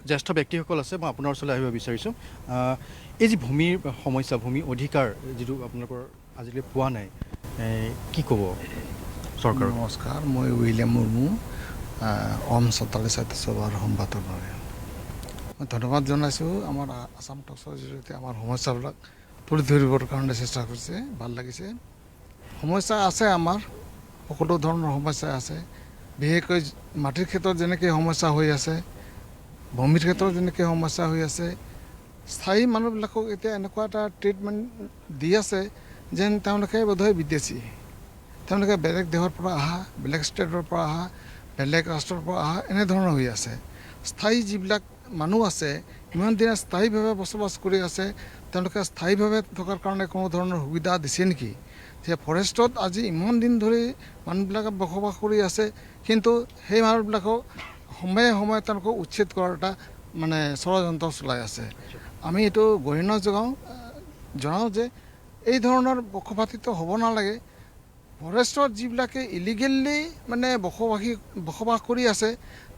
Speaker 1: জ্যেষ্ঠ ব্যক্তিসকল আছে, মই আপোনাৰ ওচৰলৈ আহিব বিচাৰিছোঁ। এই যি ভূমিৰ সমস্যা, ভূমি অধিকাৰ যিটো আপোনালোকৰ আজিলৈ পোৱা নাই, কি ক'ব চৰকাৰক?
Speaker 11: নমস্কাৰ, মই উইলিয়াম মুৰ্মু, অসম চাওঁতালী সাহিত্য সভাৰ সম্পাদক। মই ধন্যবাদ জনাইছোঁ আমাৰ আছাম টক্সৰ জৰিয়তে আমাৰ সমস্যাবিলাক তুলি ধৰিবৰ কাৰণে চেষ্টা কৰিছে, ভাল লাগিছে। সমস্যা আছে, আমাৰ সকলো ধৰণৰ সমস্যা আছে, বিশেষকৈ মাটিৰ ক্ষেত্ৰত যেনেকৈ সমস্যা হৈ আছে, ভূমিৰ ক্ষেত্ৰত যেনেকৈ সমস্যা হৈ আছে, স্থায়ী মানুহবিলাকক এতিয়া এনেকুৱা এটা ট্ৰিটমেণ্ট দি আছে যেন তেওঁলোকে বোধহয় বিদেশী, তেওঁলোকে বেলেগ দেশৰ পৰা অহা, বেলেগ ষ্টেটৰ পৰা অহা, বেলেগ ৰাষ্ট্ৰৰ পৰা অহা এনেধৰণৰ হৈ আছে। স্থায়ী যিবিলাক মানুহ আছে, ইমান দিনে স্থায়ীভাৱে বসবাস কৰি আছে, তেওঁলোকে স্থায়ীভাৱে থকাৰ কাৰণে কোনো ধৰণৰ সুবিধা দিছে নেকি? যে ফৰেষ্টত আজি ইমান দিন ধৰি মানুহবিলাকে বসবাস কৰি আছে, কিন্তু সেই মানুহবিলাকক সময়ে সময়ে তেওঁলোকক উচ্ছেদ কৰাৰ এটা মানে ষড়যন্ত্ৰ চলাই আছে। আমি এইটো গৰিহণা জনাওঁ যে এই ধৰণৰ পক্ষপাতিত্ব হ'ব নালাগে। ফৰেষ্টত যিবিলাকে ইলিগেলি মানে বসবাস কৰি আছে,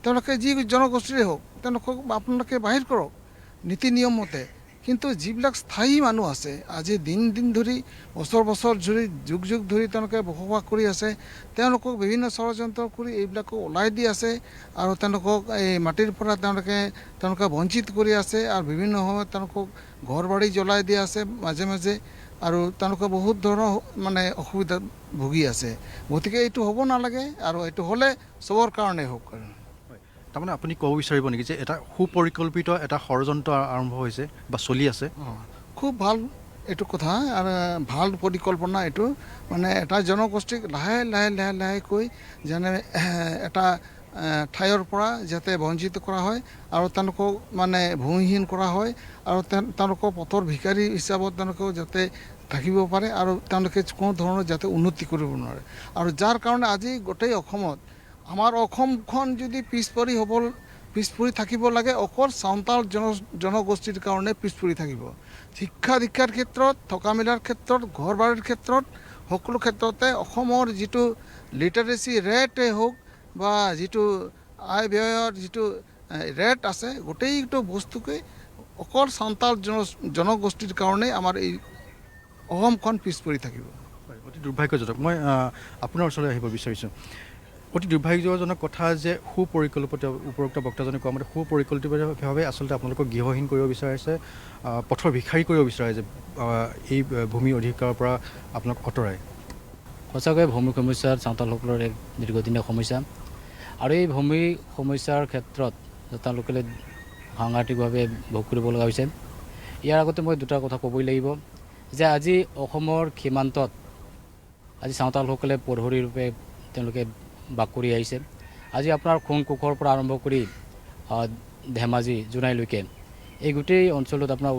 Speaker 11: তেওঁলোকে যি জনগোষ্ঠীৰে হওক, তেওঁলোকক আপোনালোকে বাহিৰ কৰক নীতি নিয়ম মতে। কিন্তু যিবিলাক স্থায়ী মানুহ আছে, আজি দিন দিন ধৰি, বছৰ বছৰ ধৰি, যুগ যুগ ধৰি তেওঁলোকে বসবাস কৰি আছে, তেওঁলোকক বিভিন্ন ষড়যন্ত্ৰ কৰি এইবিলাকো ওলাই দি আছে আৰু তেওঁলোকক এই মাটিৰ পৰা তেওঁলোকে বঞ্চিত কৰি আছে আৰু বিভিন্ন সময়ত তেওঁলোকক ঘৰ বাৰী জ্বলাই দি আছে মাজে মাজে, আৰু তেওঁলোকে বহুত ধৰণৰ মানে অসুবিধাত ভুগি আছে। গতিকে এইটো হ'ব নালাগে, আৰু এইটো হ'লে চবৰ কাৰণে হওক।
Speaker 1: তাৰমানে আপুনি ক'ব বিচাৰিব নেকি যে এটা সুপৰিকল্পিত এটা ষড়যন্ত্ৰ আৰম্ভ হৈছে বা চলি আছে?
Speaker 11: খুব ভাল এইটো কথা আৰু ভাল পৰিকল্পনা এইটো, মানে এটা জনগোষ্ঠীক লাহে লাহে লাহে লাহেকৈ যেনে এটা ঠাইৰ পৰা যাতে বঞ্চিত কৰা হয় আৰু তেওঁলোকক মানে ভূমিহীন কৰা হয় আৰু তেওঁলোকক পথৰ ভিকাৰী হিচাপত তেওঁলোকেও যাতে থাকিব পাৰে আৰু তেওঁলোকে কোনো ধৰণৰ যাতে উন্নতি কৰিব নোৱাৰে। আৰু যাৰ কাৰণে আজি গোটেই অসমত, আমাৰ অসমখন যদি পিছ পৰি থাকিব লাগে, অকল চাওঁতাল জনগোষ্ঠীৰ কাৰণে পিছ পৰি থাকিব। শিক্ষা দীক্ষাৰ ক্ষেত্ৰত, থকা মেলাৰ ক্ষেত্ৰত, ঘৰ বাৰীৰ ক্ষেত্ৰত, সকলো ক্ষেত্ৰতে অসমৰ যিটো লিটাৰেচি ৰেটেই হওক বা যিটো আয় ব্যয়ৰ যিটো ৰেট আছে, গোটেইটো বস্তুকে অকল চাওঁতাল জনগোষ্ঠীৰ কাৰণে আমাৰ এই অসমখন পিছ পৰি থাকিব।
Speaker 1: অতি দুৰ্ভাগ্যজনক। মই আপোনাৰ ওচৰলৈ আহিব বিচাৰিছোঁ। অতি দুৰ্ভাগ্যজনক কথা যে সুপৰিকল্পিত, উপৰোক্ত বক্তাজনে কোৱা মতে সুপৰিকল্পিতভাৱে আচলতে আপোনালোকক গৃহহীন কৰিব বিচাৰিছে, পথৰ ভিখাৰী কৰিব বিচাৰিছে এই ভূমি অধিকাৰৰ পৰা আপোনাক আঁতৰাই।
Speaker 12: সঁচাকৈ ভূমি সমস্যাৰ চাওঁতালসকলৰ এক দীৰ্ঘদিনীয়া সমস্যা, আৰু এই ভূমি সমস্যাৰ ক্ষেত্ৰত তেওঁলোকে সাংঘাতিকভাৱে ভোগ কৰিব লগা হৈছে। ইয়াৰ আগতে মই দুটা কথা ক'বই লাগিব যে আজি অসমৰ সীমান্তত আজি চাওঁতালসকলে প্ৰহৰী ৰূপে তেওঁলোকে বাস কৰি আহিছে। আজি আপোনাৰ খুংকুখৰ পৰা আৰম্ভ কৰি ধেমাজি জোনাইলৈকে এই গোটেই অঞ্চলত আপোনাৰ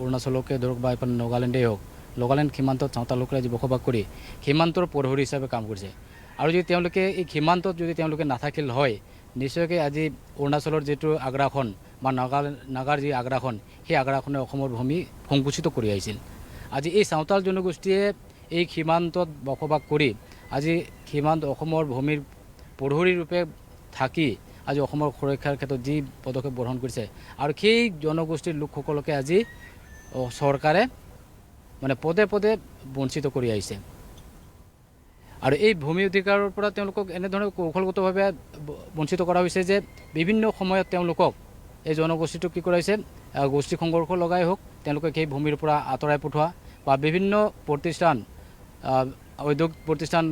Speaker 12: অৰুণাচলকে ধৰক বা এইফালে নগালেণ্ডেই হওক, নগালেণ্ড সীমান্তত চাওঁতালসকলে আজি বসবাস কৰি সীমান্তৰ প্ৰহৰী হিচাপে কাম কৰিছে। আৰু যদি তেওঁলোকে এই সীমান্তত যদি তেওঁলোকে নাথাকিল হয়, নিশ্চয়কৈ আজি অৰুণাচলৰ যিটো আগ্ৰাসন বা নাগাৰ যি আগ্ৰাসন, সেই আগ্ৰাসনে অসমৰ ভূমি সংকুচিত কৰি আহিছিল। আজি এই চাওঁতাল জনগোষ্ঠীয়ে এই সীমান্তত বসবাস কৰি আজি সীমান্ত অসমৰ ভূমিৰ প্ৰহৰী ৰূপে থাকি আজি অসমৰ সুৰক্ষাৰ ক্ষেত্ৰত যি পদক্ষেপ গ্ৰহণ কৰিছে, আৰু সেই জনগোষ্ঠীৰ লোকসকলকে আজি চৰকাৰে মানে পদে পদে বঞ্চিত কৰি আহিছে। আৰু এই ভূমি অধিকাৰৰ পৰা তেওঁলোকক এনেধৰণে কৌশলগতভাৱে বঞ্চিত কৰা হৈছে যে বিভিন্ন সময়ত তেওঁলোকক এই জনগোষ্ঠীটোক কি কৰা হৈছে, গোষ্ঠী সংঘৰ্ষ লগাই হওক তেওঁলোকে সেই ভূমিৰ পৰা আঁতৰাই পঠোৱা বা বিভিন্ন প্ৰতিষ্ঠান, ঔদ্যোগিক প্ৰতিষ্ঠান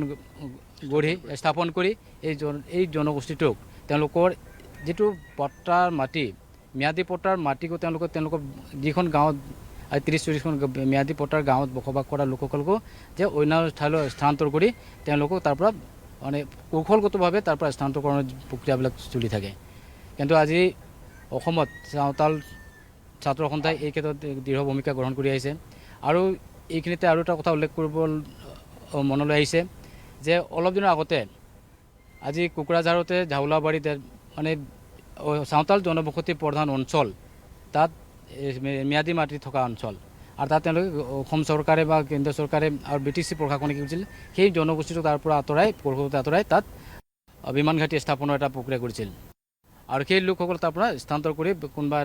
Speaker 12: গঢ়ি স্থাপন কৰি এই জনগোষ্ঠীটোক তেওঁলোকৰ যিটো পট্টাৰ মাটি, ম্যাদী পট্টাৰ মাটিকো তেওঁলোকৰ যিখন গাঁৱত আজি 30-40খন ম্যাদী পট্টাৰ গাঁৱত বসবাস কৰা লোকসকলকো যে অন্য ঠাইলৈ স্থানান্তৰ কৰি তেওঁলোকক তাৰ পৰা মানে কৌশলগতভাৱে তাৰ পৰা স্থানান্তৰকৰণৰ প্ৰক্ৰিয়াবিলাক চলি থাকে। কিন্তু আজি অসমত চাওঁতাল ছাত্ৰ সন্থাই এই ক্ষেত্ৰত দৃঢ় ভূমিকা গ্ৰহণ কৰি আহিছে। আৰু এইখিনিতে আৰু এটা কথা উল্লেখ কৰিব মনলৈ আহিছে যে অলপ দিনৰ আগতে আজি কোকৰাঝাৰতে ঝাওলাবাৰীতে মানে চাওতাল জনবসতি প্ৰধান অঞ্চল, তাত ম্যাদী মাটি থকা অঞ্চল আৰু তাত তেওঁলোকে অসম চৰকাৰে বা কেন্দ্ৰীয় চৰকাৰে আৰু বি টি চি প্ৰশাসনে কি কৰিছিল, সেই জনগোষ্ঠীটোক তাৰ পৰা আঁতৰাই, কৌশলগত আঁতৰাই তাত বিমান ঘাটি স্থাপনৰ এটা প্ৰক্ৰিয়া কৰিছিল আৰু সেই লোকসকল তাৰ পৰা স্থানান্তৰ কৰি কোনোবা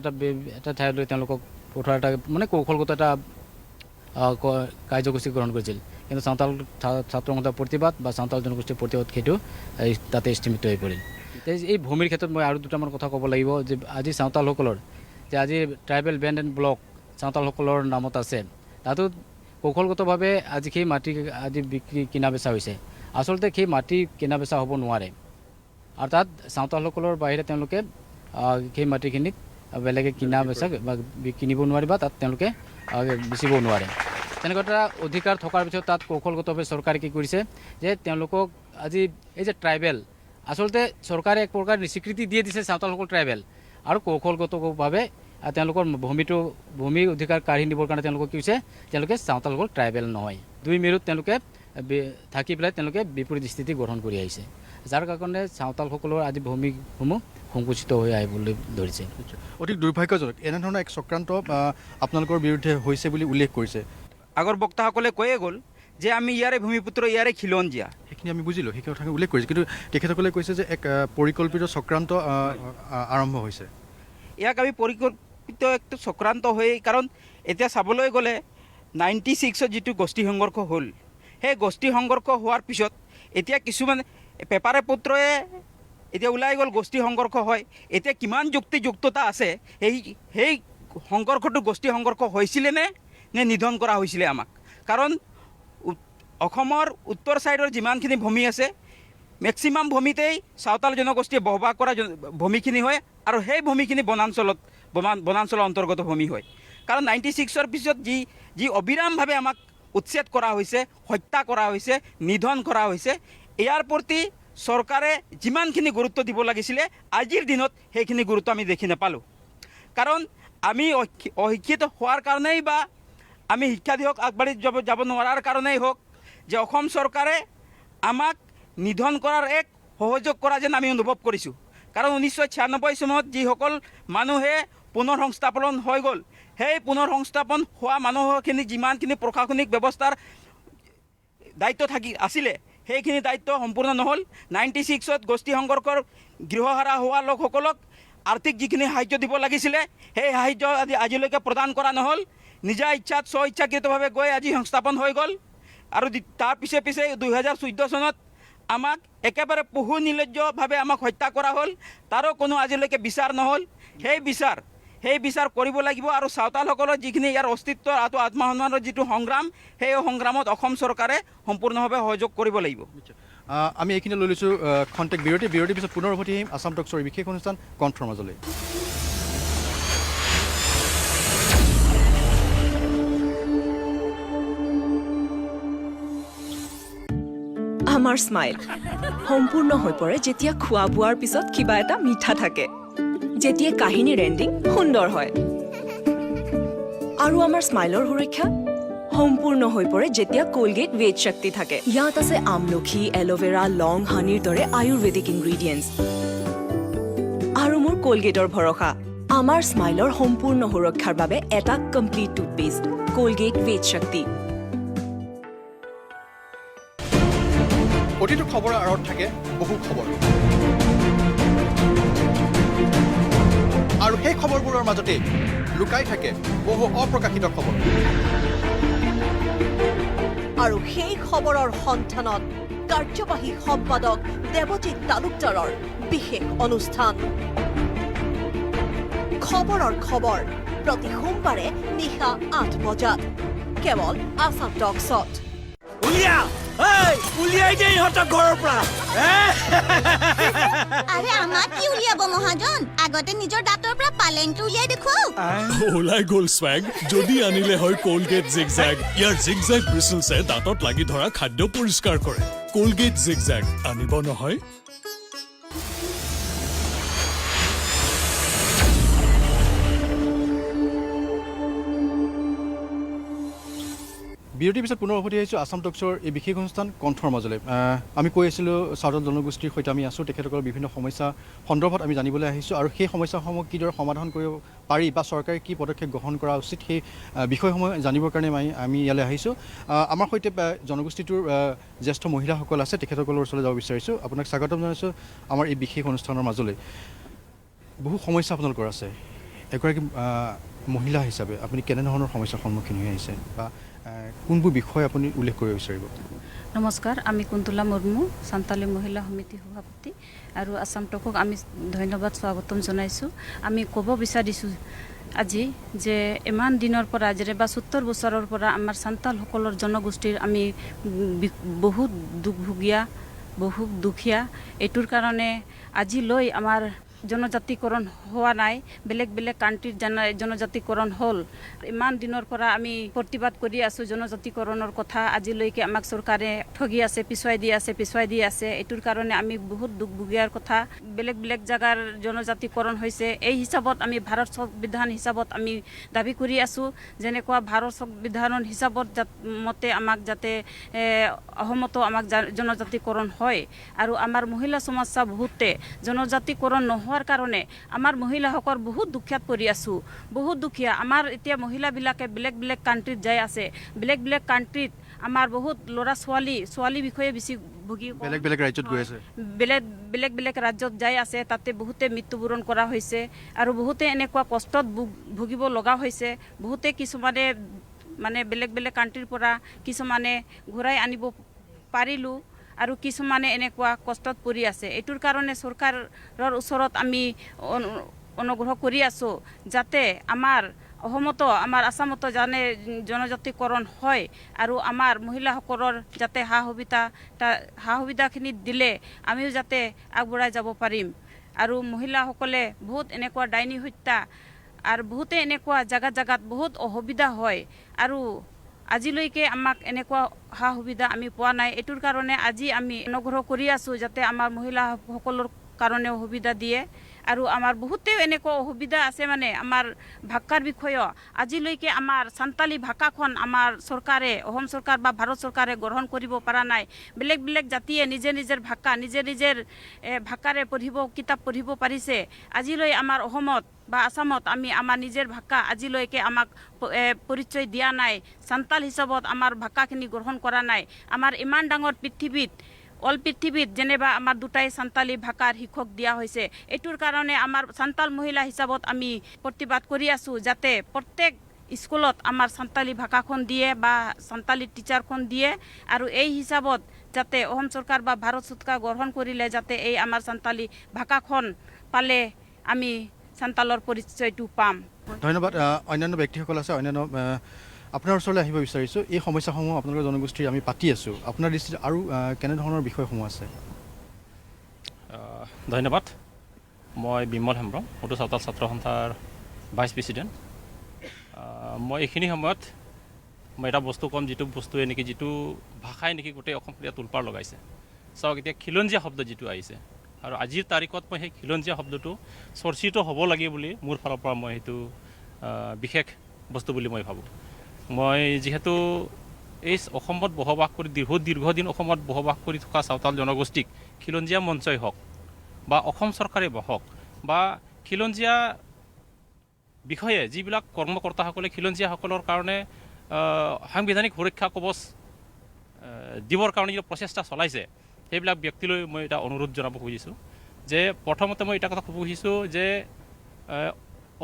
Speaker 12: এটা ঠাইলৈ তেওঁলোকক পঠোৱাৰ এটা মানে কৌশলগত এটা কাৰ্যসূচী গ্ৰহণ কৰিছিল। কিন্তু চাওতাল ছাত্ৰ সন্থাৰ প্ৰতিবাদ বা চাওতাল জনগোষ্ঠীৰ প্ৰতিবাদ সেইটো তাতে স্থিমিত হৈ পৰিল। এই ভূমিৰ ক্ষেত্ৰত মই আৰু দুটামান কথা ক'ব লাগিব যে আজি চাওতালসকলৰ যে আজি ট্ৰাইবেল বেণ্ড এণ্ড ব্লক চাওতালসকলৰ নামত আছে, তাতো কৌশলগতভাৱে আজি সেই মাটি আজি বিক্ৰী কিনা বেচা হৈছে। আচলতে সেই মাটি কিনা বেচা হ'ব নোৱাৰে আৰু তাত চাওতালসকলৰ বাহিৰে তেওঁলোকে সেই মাটিখিনিত বেলেগে কিনা বেচা বা কিনিব নোৱাৰে বা তাত তেওঁলোকে বেচিবও নোৱাৰে। তেনেকুৱা এটা অধিকাৰ থকাৰ পিছত তাত কৌশলগতভাৱে চৰকাৰে কি কৰিছে যে তেওঁলোকক আজি এই যে ট্ৰাইবেল, আচলতে চৰকাৰে এক প্ৰকাৰ স্বীকৃতি দিয়ে দিছে চাওতালসকল ট্ৰাইবেল আৰু কৌশলগতভাৱে তেওঁলোকৰ ভূমি অধিকাৰ কাঢ়ি নিবৰ কাৰণে তেওঁলোকক কি হৈছে, তেওঁলোকে চাওতালসকল ট্ৰাইবেল নহয়, দুই মেৰুত তেওঁলোকে থাকি পেলাই তেওঁলোকে বিপৰীত স্থিতি গ্ৰহণ কৰি আহিছে, যাৰ কাৰণে চাওতালসকলৰ আজি ভূমিসমূহ সংকুচিত হৈ আহিবলৈ ধৰিছে।
Speaker 1: অতি দুৰ্ভাগ্যজনক এনেধৰণৰ এক চক্ৰান্ত আপোনালোকৰ বিৰুদ্ধে হৈছে বুলি উল্লেখ কৰিছে।
Speaker 4: আগৰ বক্তাসকলে কৈয়ে গ'ল যে আমি ইয়াৰে ভূমিপুত্ৰ, ইয়াৰে খিলঞ্জীয়া,
Speaker 1: সেইখিনি আমি বুজিলোঁ, সেইখিনি কথা উল্লেখ কৰিছে। কিন্তু তেখেতসকলে কৈছে যে এক পৰিকল্পিত চক্ৰান্ত আৰম্ভ হৈছে।
Speaker 4: ইয়াক আমি পৰিকল্পিত একটো চক্ৰান্ত হৈ, কাৰণ এতিয়া চাবলৈ গ'লে 96ত যিটো গোষ্ঠী সংঘৰ্ষ হ'ল, সেই গোষ্ঠী সংঘৰ্ষ হোৱাৰ পিছত এতিয়া কিছুমান পেপাৰে পত্ৰয়ে এতিয়া ওলাই গ'ল গোষ্ঠী সংঘৰ্ষ হয়। এতিয়া কিমান যুক্তিযুক্ততা আছে, সেই সংঘৰ্ষটো গোষ্ঠী সংঘৰ্ষ হৈছিলে নে নিধন কৰা হৈছিলে আমাক? কাৰণ অসমৰ উত্তৰ ছাইডৰ যিমানখিনি ভূমি আছে, মেক্সিমাম ভূমিতেই চাওতাল জনগোষ্ঠীয়ে বসবাস কৰা ভূমিখিনি হয় আৰু সেই ভূমিখিনি বনাঞ্চলৰ অন্তৰ্গত ভূমি হয়। কাৰণ 96ৰ পিছত যি অবিৰামভাৱে আমাক উচ্ছেদ কৰা হৈছে, হত্যা কৰা হৈছে, নিধন কৰা হৈছে, ইয়াৰ প্ৰতি চৰকাৰে যিমানখিনি গুৰুত্ব দিব লাগিছিলে আজিৰ দিনত সেইখিনি গুৰুত্ব আমি দেখি নাপালোঁ। কাৰণ আমি অশিক্ষিত হোৱাৰ কাৰণেই বা আমি শিক্ষা দিশক আগবাঢ়ি যাব নোৱাৰাৰ কাৰণেই হওক যে অসম চৰকাৰে আমাক নিধন কৰাৰ এক সহযোগ কৰা যেন আমি অনুভৱ কৰিছোঁ। কাৰণ 1996 চনত যিসকল মানুহে পুনৰ সংস্থাপন হৈ গ'ল, সেই পুনৰ সংস্থাপন হোৱা মানুহখিনি যিমানখিনি প্ৰশাসনিক ব্যৱস্থাৰ দায়িত্ব থাকি আছিলে, সেইখিনি দায়িত্ব সম্পূৰ্ণ নহ'ল। 96ত গোষ্ঠী সংঘৰ্ষৰ গৃহহাৰা হোৱা লোকসকলক আৰ্থিক যিখিনি সাহাৰ্য দিব লাগিছিলে, সেই সাহাৰ্য আজিলৈকে প্ৰদান কৰা নহ'ল। নিজা ইচ্ছাত স্ব ইচ্ছাকৃতভাৱে গৈ আজি সংস্থাপন হৈ গ'ল। আৰু তাৰ পিছে পিছে 2014 চনত আমাক একেবাৰে পশু নিৰ্লজ্জভাৱে আমাক হত্যা কৰা হ'ল, তাৰো কোনো আজিলৈকে বিচাৰ নহ'ল। সেই বিচাৰ কৰিব লাগিব। আৰু চাওতালসকলৰ যিখিনি ইয়াৰ অস্তিত্ব আৰু আত্মসন্মানৰ যিটো সংগ্ৰাম, সেই সংগ্ৰামত অসম চৰকাৰে সম্পূৰ্ণভাৱে সহযোগ কৰিব লাগিব।
Speaker 1: আমি এইখিনি লৈ লৈছোঁ খন্তেক বিৰতি। বিৰতিৰ পিছত পুনৰ উভতি আহিম আছাম টক্সৰ বিশেষ অনুষ্ঠান কণ্ঠৰ মাজলৈ।
Speaker 6: আমাৰ স্মাইল সম্পূৰ্ণ হৈ পৰে যেতিয়া খোৱা বোৱাৰ পিছত কিবা এটা মিঠা থাকে, যেতিয়া কাহিনীৰ এণ্ডিং সুন্দৰ হয়, আৰু আমাৰ স্মাইলৰ সুৰক্ষা সম্পূৰ্ণ হৈ পৰে যেতিয়া কলগেট ৱেদ শক্তি থাকে। ইয়াত আছে আমলখি, এল'ভেৰা, লং, হানিৰ দৰে আয়ুৰ্বেদিক ইনগ্ৰিডিয়েণ্টছ আৰু মোৰ কলগেটৰ ভৰসা। আমাৰ স্মাইলৰ সম্পূৰ্ণ সুৰক্ষাৰ বাবে এটা কমপ্লিট টুথপেষ্ট, কলগেট ৱেদ শক্তি।
Speaker 1: প্ৰতিটো খবৰৰ আঁৰত থাকে বহু খবৰ আৰু সেই খবৰবোৰৰ মাজতে লুকাই থাকে বহু অপ্ৰকাশিত খবৰ।
Speaker 7: আৰু সেই খবৰৰ সন্ধানত কাৰ্যবাহী সম্পাদক দেৱজিৎ তালুকদাৰৰ বিশেষ অনুষ্ঠান খবৰৰ খবৰ প্ৰতি সোমবাৰে নিশা ৮ বজাত কেৱল আছাম টক্সত।
Speaker 8: উলিয়াই দে ইহঁতক ঘৰৰ পৰা।
Speaker 13: আৰে আমাক কি উলিয়াব মহাজন, আগতে নিজৰ দাঁতৰ পৰা পালেংটো উলিয়াই দেখুৱাওক।
Speaker 14: ওলাই গ'ল স্ৱেগ, যদি আনিলে হয় কলগেট জিগজেগ। ইয়াৰ জিগজেগ ব্ৰিছলছে দাঁতত লাগি ধৰা খাদ্য পৰিষ্কাৰ কৰে। কলগেট জিগজেগ আনিব নহয়।
Speaker 1: বিৰতিৰ পিছত পুনৰ উভতি আহিছোঁ আছাম টকছৰ এই বিশেষ অনুষ্ঠান কণ্ঠৰ মাজলৈ। আমি কৈ আছিলোঁ চাওতাল জনগোষ্ঠীৰ সৈতে আমি আছোঁ, তেখেতসকলৰ বিভিন্ন সমস্যা সন্দৰ্ভত আমি জানিবলৈ আহিছোঁ আৰু সেই সমস্যাসমূহ কিদৰে সমাধান কৰিব পাৰি বা চৰকাৰে কি পদক্ষেপ গ্ৰহণ কৰা উচিত সেই বিষয়সমূহ জানিবৰ কাৰণে আমি ইয়ালৈ আহিছোঁ। আমাৰ সৈতে জনগোষ্ঠীটোৰ জ্যেষ্ঠ মহিলাসকল আছে, তেখেতসকলৰ ওচৰলৈ যাব বিচাৰিছোঁ। আপোনাক স্বাগতম জনাইছোঁ আমাৰ এই বিশেষ অনুষ্ঠানৰ মাজলৈ। বহু সমস্যা আপোনালোকৰ আছে, এগৰাকী মহিলা হিচাপে আপুনি কেনেধৰণৰ সমস্যাৰ সন্মুখীন হৈ আহিছে বা কোনবোৰ বিষয় আপুনি উল্লেখ কৰিব বিচাৰিব?
Speaker 15: নমস্কাৰ, আমি কুন্তলা মুৰ্মু, সান্তালী মহিলা সমিতি সভাপতি আৰু আছাম টকক আমি ধন্যবাদ স্বাগতম জনাইছোঁ। আমি ক'ব বিচাৰিছোঁ আজি যে ইমান দিনৰ পৰা যেনিবা 70 বছৰৰ পৰা আমাৰ সান্তালসকলৰ জনগোষ্ঠীৰ আমি বহুত দুখভুগীয়া, বহুত দুখীয়া। এইটোৰ কাৰণে আজিলৈ আমাৰ জনজাতিকৰণ হোৱা নাই। বেলেগ বেলেগ কাণ্ট্ৰিৰ জনজাতিকৰণ হ'ল। ইমান দিনৰ পৰা আমি প্ৰতিবাদ কৰি আছোঁ জনজাতিকৰণৰ কথা, আজিলৈকে আমাক চৰকাৰে ঠগি আছে, পিছুৱাই দি আছে, পিছুৱাই দি আছে। এইটোৰ কাৰণে আমি বহুত দুখভুগীয়াৰ কথা। বেলেগ বেলেগ জেগাৰ জনজাতিকৰণ হৈছে, এই হিচাপত আমি ভাৰত সংবিধান হিচাপত আমি দাবী কৰি আছোঁ, যেনেকুৱা ভাৰত সংবিধানৰ হিচাপত মতে আমাক যাতে অসমতো আমাক জনজাতিকৰণ হয়। আৰু আমাৰ মহিলা সমস্যা বহুতে জনজাতিকৰণ নোহোৱাৰ কাৰণে আমাৰ মহিলাসকল বহুত দুখীয়াত পৰি আছোঁ, বহুত দুখীয়া। আমাৰ এতিয়া মহিলাবিলাকে বেলেগ বেলেগ কাণ্ট্ৰিত যাই আছে, বেলেগ বেলেগ কাণ্ট্ৰিত আমাৰ বহুত ল'ৰা ছোৱালী, ছোৱালী বিষয়ে বেছি ভুগি
Speaker 1: বেলেগ বেলেগ ৰাজ্যত গৈ আছে,
Speaker 15: বেলেগ বেলেগ বেলেগ ৰাজ্যত যাই আছে, তাতে বহুতে মৃত্যুবৰণ কৰা হৈছে আৰু বহুতে এনেকুৱা কষ্টত ভুগিব লগা হৈছে। বহুতে কিছুমানে মানে বেলেগ বেলেগ কাণ্ট্ৰিৰ পৰা কিছুমানে ঘূৰাই আনিব পাৰিলোঁ আৰু কিছুমানে এনেকুৱা কষ্টত পৰি আছে। এইটোৰ কাৰণে চৰকাৰৰ ওচৰত আমি অনুগ্ৰহ কৰি আছোঁ যাতে আমাৰ অসমতো, আমাৰ আছামতো জানে জনজাতিকৰণ হয় আৰু আমাৰ মহিলাসকলৰ যাতে সা সুবিধাখিনি দিলে আমিও যাতে আগবঢ়াই যাব পাৰিম। আৰু মহিলাসকলে বহুত এনেকুৱা ডাইনী হত্যা আৰু বহুতে এনেকুৱা জেগা জেগাত বহুত অসুবিধা হয় আৰু আজিলৈকে আমাক এনেকুৱা সা সুবিধা আমি পোৱা নাই। এইটোৰ কাৰণে আজি আমি অনুগ্ৰহ কৰি আছোঁ যাতে আমাৰ মহিলাসকলৰ কাৰণেও সুবিধা দিয়ে। আৰু আমাৰ বহুতেও এনেকুৱা অসুবিধা আছে, মানে আমাৰ ভাষাৰ বিষয়েও আজিলৈকে আমাৰ সান্তালী ভাষাখন আমাৰ চৰকাৰে, অসম চৰকাৰ বা ভাৰত চৰকাৰে গ্ৰহণ কৰিব পৰা নাই। বেলেগ বেলেগ জাতিয়ে নিজে নিজৰ ভাষা, নিজে নিজৰ ভাষাৰে পঢ়িব, কিতাপ পঢ়িব পাৰিছে। আজিলৈ আমাৰ অসমত বা আছামত আমি আমাৰ নিজৰ ভাষা আজিলৈকে আমাক পৰিচয় দিয়া নাই। সান্তাল হিচাপত আমাৰ ভাষাখিনি গ্ৰহণ কৰা নাই। আমাৰ ইমান ডাঙৰ পৃথিৱীত, অল পৃথিৱীত যেনিবা আমাৰ দুটাই সান্তালী ভাষাৰ শিক্ষক দিয়া হৈছে। এইটোৰ কাৰণে আমাৰ সান্তাল মহিলা হিচাপত আমি প্ৰতিবাদ কৰি আছোঁ যাতে প্ৰত্যেক স্কুলত আমাৰ সান্তালী ভাষাখন দিয়ে বা সান্তালী টিচাৰখন দিয়ে আৰু এই হিচাপত যাতে অসম চৰকাৰ বা ভাৰত চৰকাৰ গ্ৰহণ কৰিলে যাতে এই আমাৰ সান্তালী ভাষাখন পালে আমি সান্তালৰ পৰিচয়টো পাম।
Speaker 1: ধন্যবাদ। অন্যান্য ব্যক্তিসকল আছে, অন্যান্য আপোনাৰ ওচৰলৈ আহিব বিচাৰিছোঁ। এই সমস্যাসমূহ আপোনালোকৰ জনগোষ্ঠীৰ আমি পাতি আছোঁ, আপোনাৰ দৃষ্টিত আৰু কেনেধৰণৰ বিষয়সমূহ আছে?
Speaker 16: ধন্যবাদ। মই বিমল হেমব্ৰম, সদৌ চাওতাল ছাত্ৰ সন্থাৰ ভাইচ প্ৰেচিডেণ্ট। মই এইখিনি সময়ত মই এটা বস্তু ক'ম, যিটো বস্তুৱে নেকি, যিটো ভাষাই নেকি গোটেই অসম এতিয়া তোলপাৰ লগাইছে। চাওক, এতিয়া খিলঞ্জীয়া শব্দ যিটো আহিছে আৰু আজিৰ তাৰিখত মই সেই খিলঞ্জীয়া শব্দটো চৰ্চিত হ'ব লাগে বুলি মোৰ ফালৰ পৰা মই সেইটো বিশেষ বস্তু বুলি মই ভাবোঁ। মই যিহেতু এই অসমত বসবাস কৰি দীৰ্ঘদিন অসমত বসবাস কৰি থকা চাওতাল জনগোষ্ঠীক খিলঞ্জীয়া মঞ্চই হওক বা অসম চৰকাৰে হওক বা খিলঞ্জীয়া বিষয়ে যিবিলাক কৰ্মকৰ্তাসকলে খিলঞ্জীয়াসকলৰ কাৰণে সাংবিধানিক সুৰক্ষা কৱচ দিবৰ কাৰণে যিটো প্ৰচেষ্টা চলাইছে, সেইবিলাক ব্যক্তিলৈ মই এটা অনুৰোধ জনাব খুজিছোঁ যে প্ৰথমতে মই এটা কথা ক'ব খুজিছোঁ যে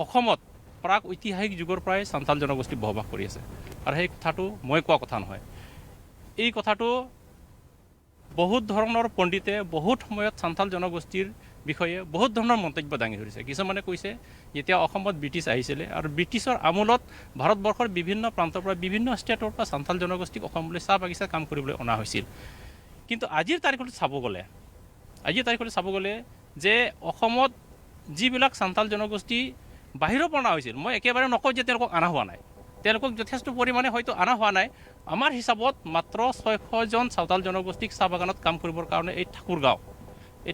Speaker 16: অসমত প্ৰাক ঐতিহাসিক যুগৰ পৰাই চান্তাল জনগোষ্ঠী বসবাস কৰি আছে আৰু সেই কথাটো মই কোৱা কথা নহয়। এই কথাটো বহুত ধৰণৰ পণ্ডিতে বহুত সময়ত চান্তাল জনগোষ্ঠীৰ বিষয়ে বহুত ধৰণৰ মন্তব্য দাঙি ধৰিছে। কিছুমানে কৈছে যেতিয়া অসমত ব্ৰিটিছ আহিছিলে আৰু ব্ৰিটিছৰ আমোলত ভাৰতবৰ্ষৰ বিভিন্ন প্ৰান্তৰ পৰা, বিভিন্ন ষ্টেটৰ পৰা চান্তাল জনগোষ্ঠীক অসমলৈ চাহ বাগিচাত কাম কৰিবলৈ অনা হৈছিল। কিন্তু আজিৰ তাৰিখত চাব গ'লে যে অসমত যিবিলাক চান্তাল জনগোষ্ঠী বাহিৰৰ পৰা অনা হৈছিল, মই একেবাৰে নকওঁ যে তেওঁলোকক অনা হোৱা নাই, তেওঁলোকক যথেষ্ট পৰিমাণে হয়তো অনা হোৱা নাই। আমাৰ হিচাপত মাত্ৰ 600জন চাওতাল জনগোষ্ঠীক চাহ বাগানত কাম কৰিবৰ কাৰণে এই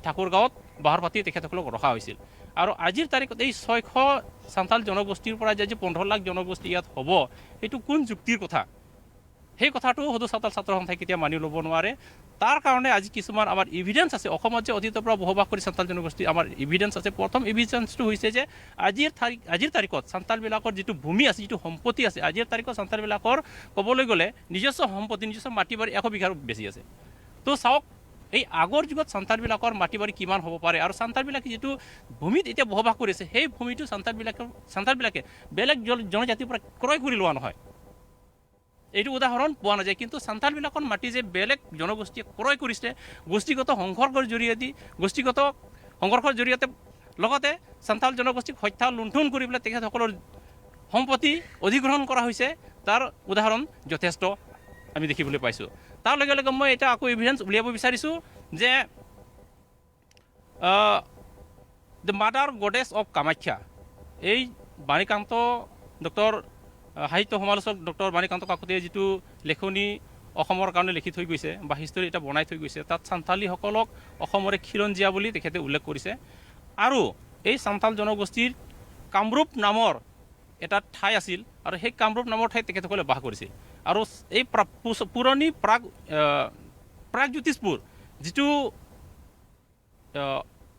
Speaker 16: ঠাকুৰগাঁৱত বাহৰ পাতি তেখেতসকলক ৰখা হৈছিল। আৰু আজিৰ তাৰিখত এই 600 চান্তাল জনগোষ্ঠীৰ পৰা যে আজি 15 লাখ জনগোষ্ঠী ইয়াত হ'ব, এইটো কোন যুক্তিৰ কথা? সেই কথাটো সদৌ চাওতাল ছাত্ৰ সন্থাই কেতিয়া মানি ল'ব নোৱাৰে। তাৰ কাৰণে আজি কিছুমান আমাৰ ইভিডেঞ্চ আছে অসমত যে অতীতৰ পৰা বসবাস কৰি চান্তাল জনগোষ্ঠী, আমাৰ ইভিডেঞ্চ আছে। প্ৰথম ইভিডেঞ্চটো হৈছে যে আজিৰ তাৰিখত চান্তালবিলাকৰ যিটো ভূমি আছে, যিটো সম্পত্তি আছে, আজিৰ তাৰিখত চান্তালবিলাকৰ ক'বলৈ গ'লে নিজস্ব সম্পত্তি, নিজস্ব মাটি বাৰী 100 বিঘাৰো বেছি আছে। তো চাওক এই আগৰ যুগত চান্তালবিলাকৰ মাটি বাৰী কিমান হ'ব পাৰে, আৰু চান্তালবিলাকে যিটো ভূমিত এতিয়া বসবাস কৰিছে সেই ভূমিটো চান্তালবিলাকে বেলেগ জনজাতিৰ পৰা ক্ৰয় কৰি লোৱা নহয়, এইটো উদাহৰণ পোৱা নাযায়। কিন্তু চান্তালবিলাকৰ মাটি যে বেলেগ জনগোষ্ঠীয়ে ক্ৰয় কৰিছে গোষ্ঠীগত সংঘৰ্ষৰ জৰিয়তে, গোষ্ঠীগত সংঘৰ্ষৰ জৰিয়তে লগতে চান্তাল জনগোষ্ঠীক হত্যা লুণ্ঠন কৰি পেলাই তেখেতসকলৰ সম্পত্তি অধিগ্ৰহণ কৰা হৈছে, তাৰ উদাহৰণ যথেষ্ট আমি দেখিবলৈ পাইছোঁ। তাৰ লগে লগে মই এটা আকৌ এভিডেঞ্চ উলিয়াব বিচাৰিছোঁ যে the mother goddess of Kamakhya, এই বাণীকান্ত ডক্টৰ সাহিত্য সমালোচক ডক্টৰ বাণীকান্ত কাকতিয়ে যিটো লেখনি অসমৰ কাৰণে লিখি থৈ গৈছে বা হিষ্টৰী এটা বনাই থৈ গৈছে, তাত চান্তালীসকলক অসমৰে খিলঞ্জীয়া বুলি তেখেতে উল্লেখ কৰিছে। আৰু এই চান্তাল জনগোষ্ঠীৰ কামৰূপ নামৰ এটা ঠাই আছিল আৰু সেই কামৰূপ নামৰ ঠাইত তেখেতসকলে বাস কৰিছিল। আৰু এই পুৰণি প্ৰাগজ্যোতিষপুৰ যিটো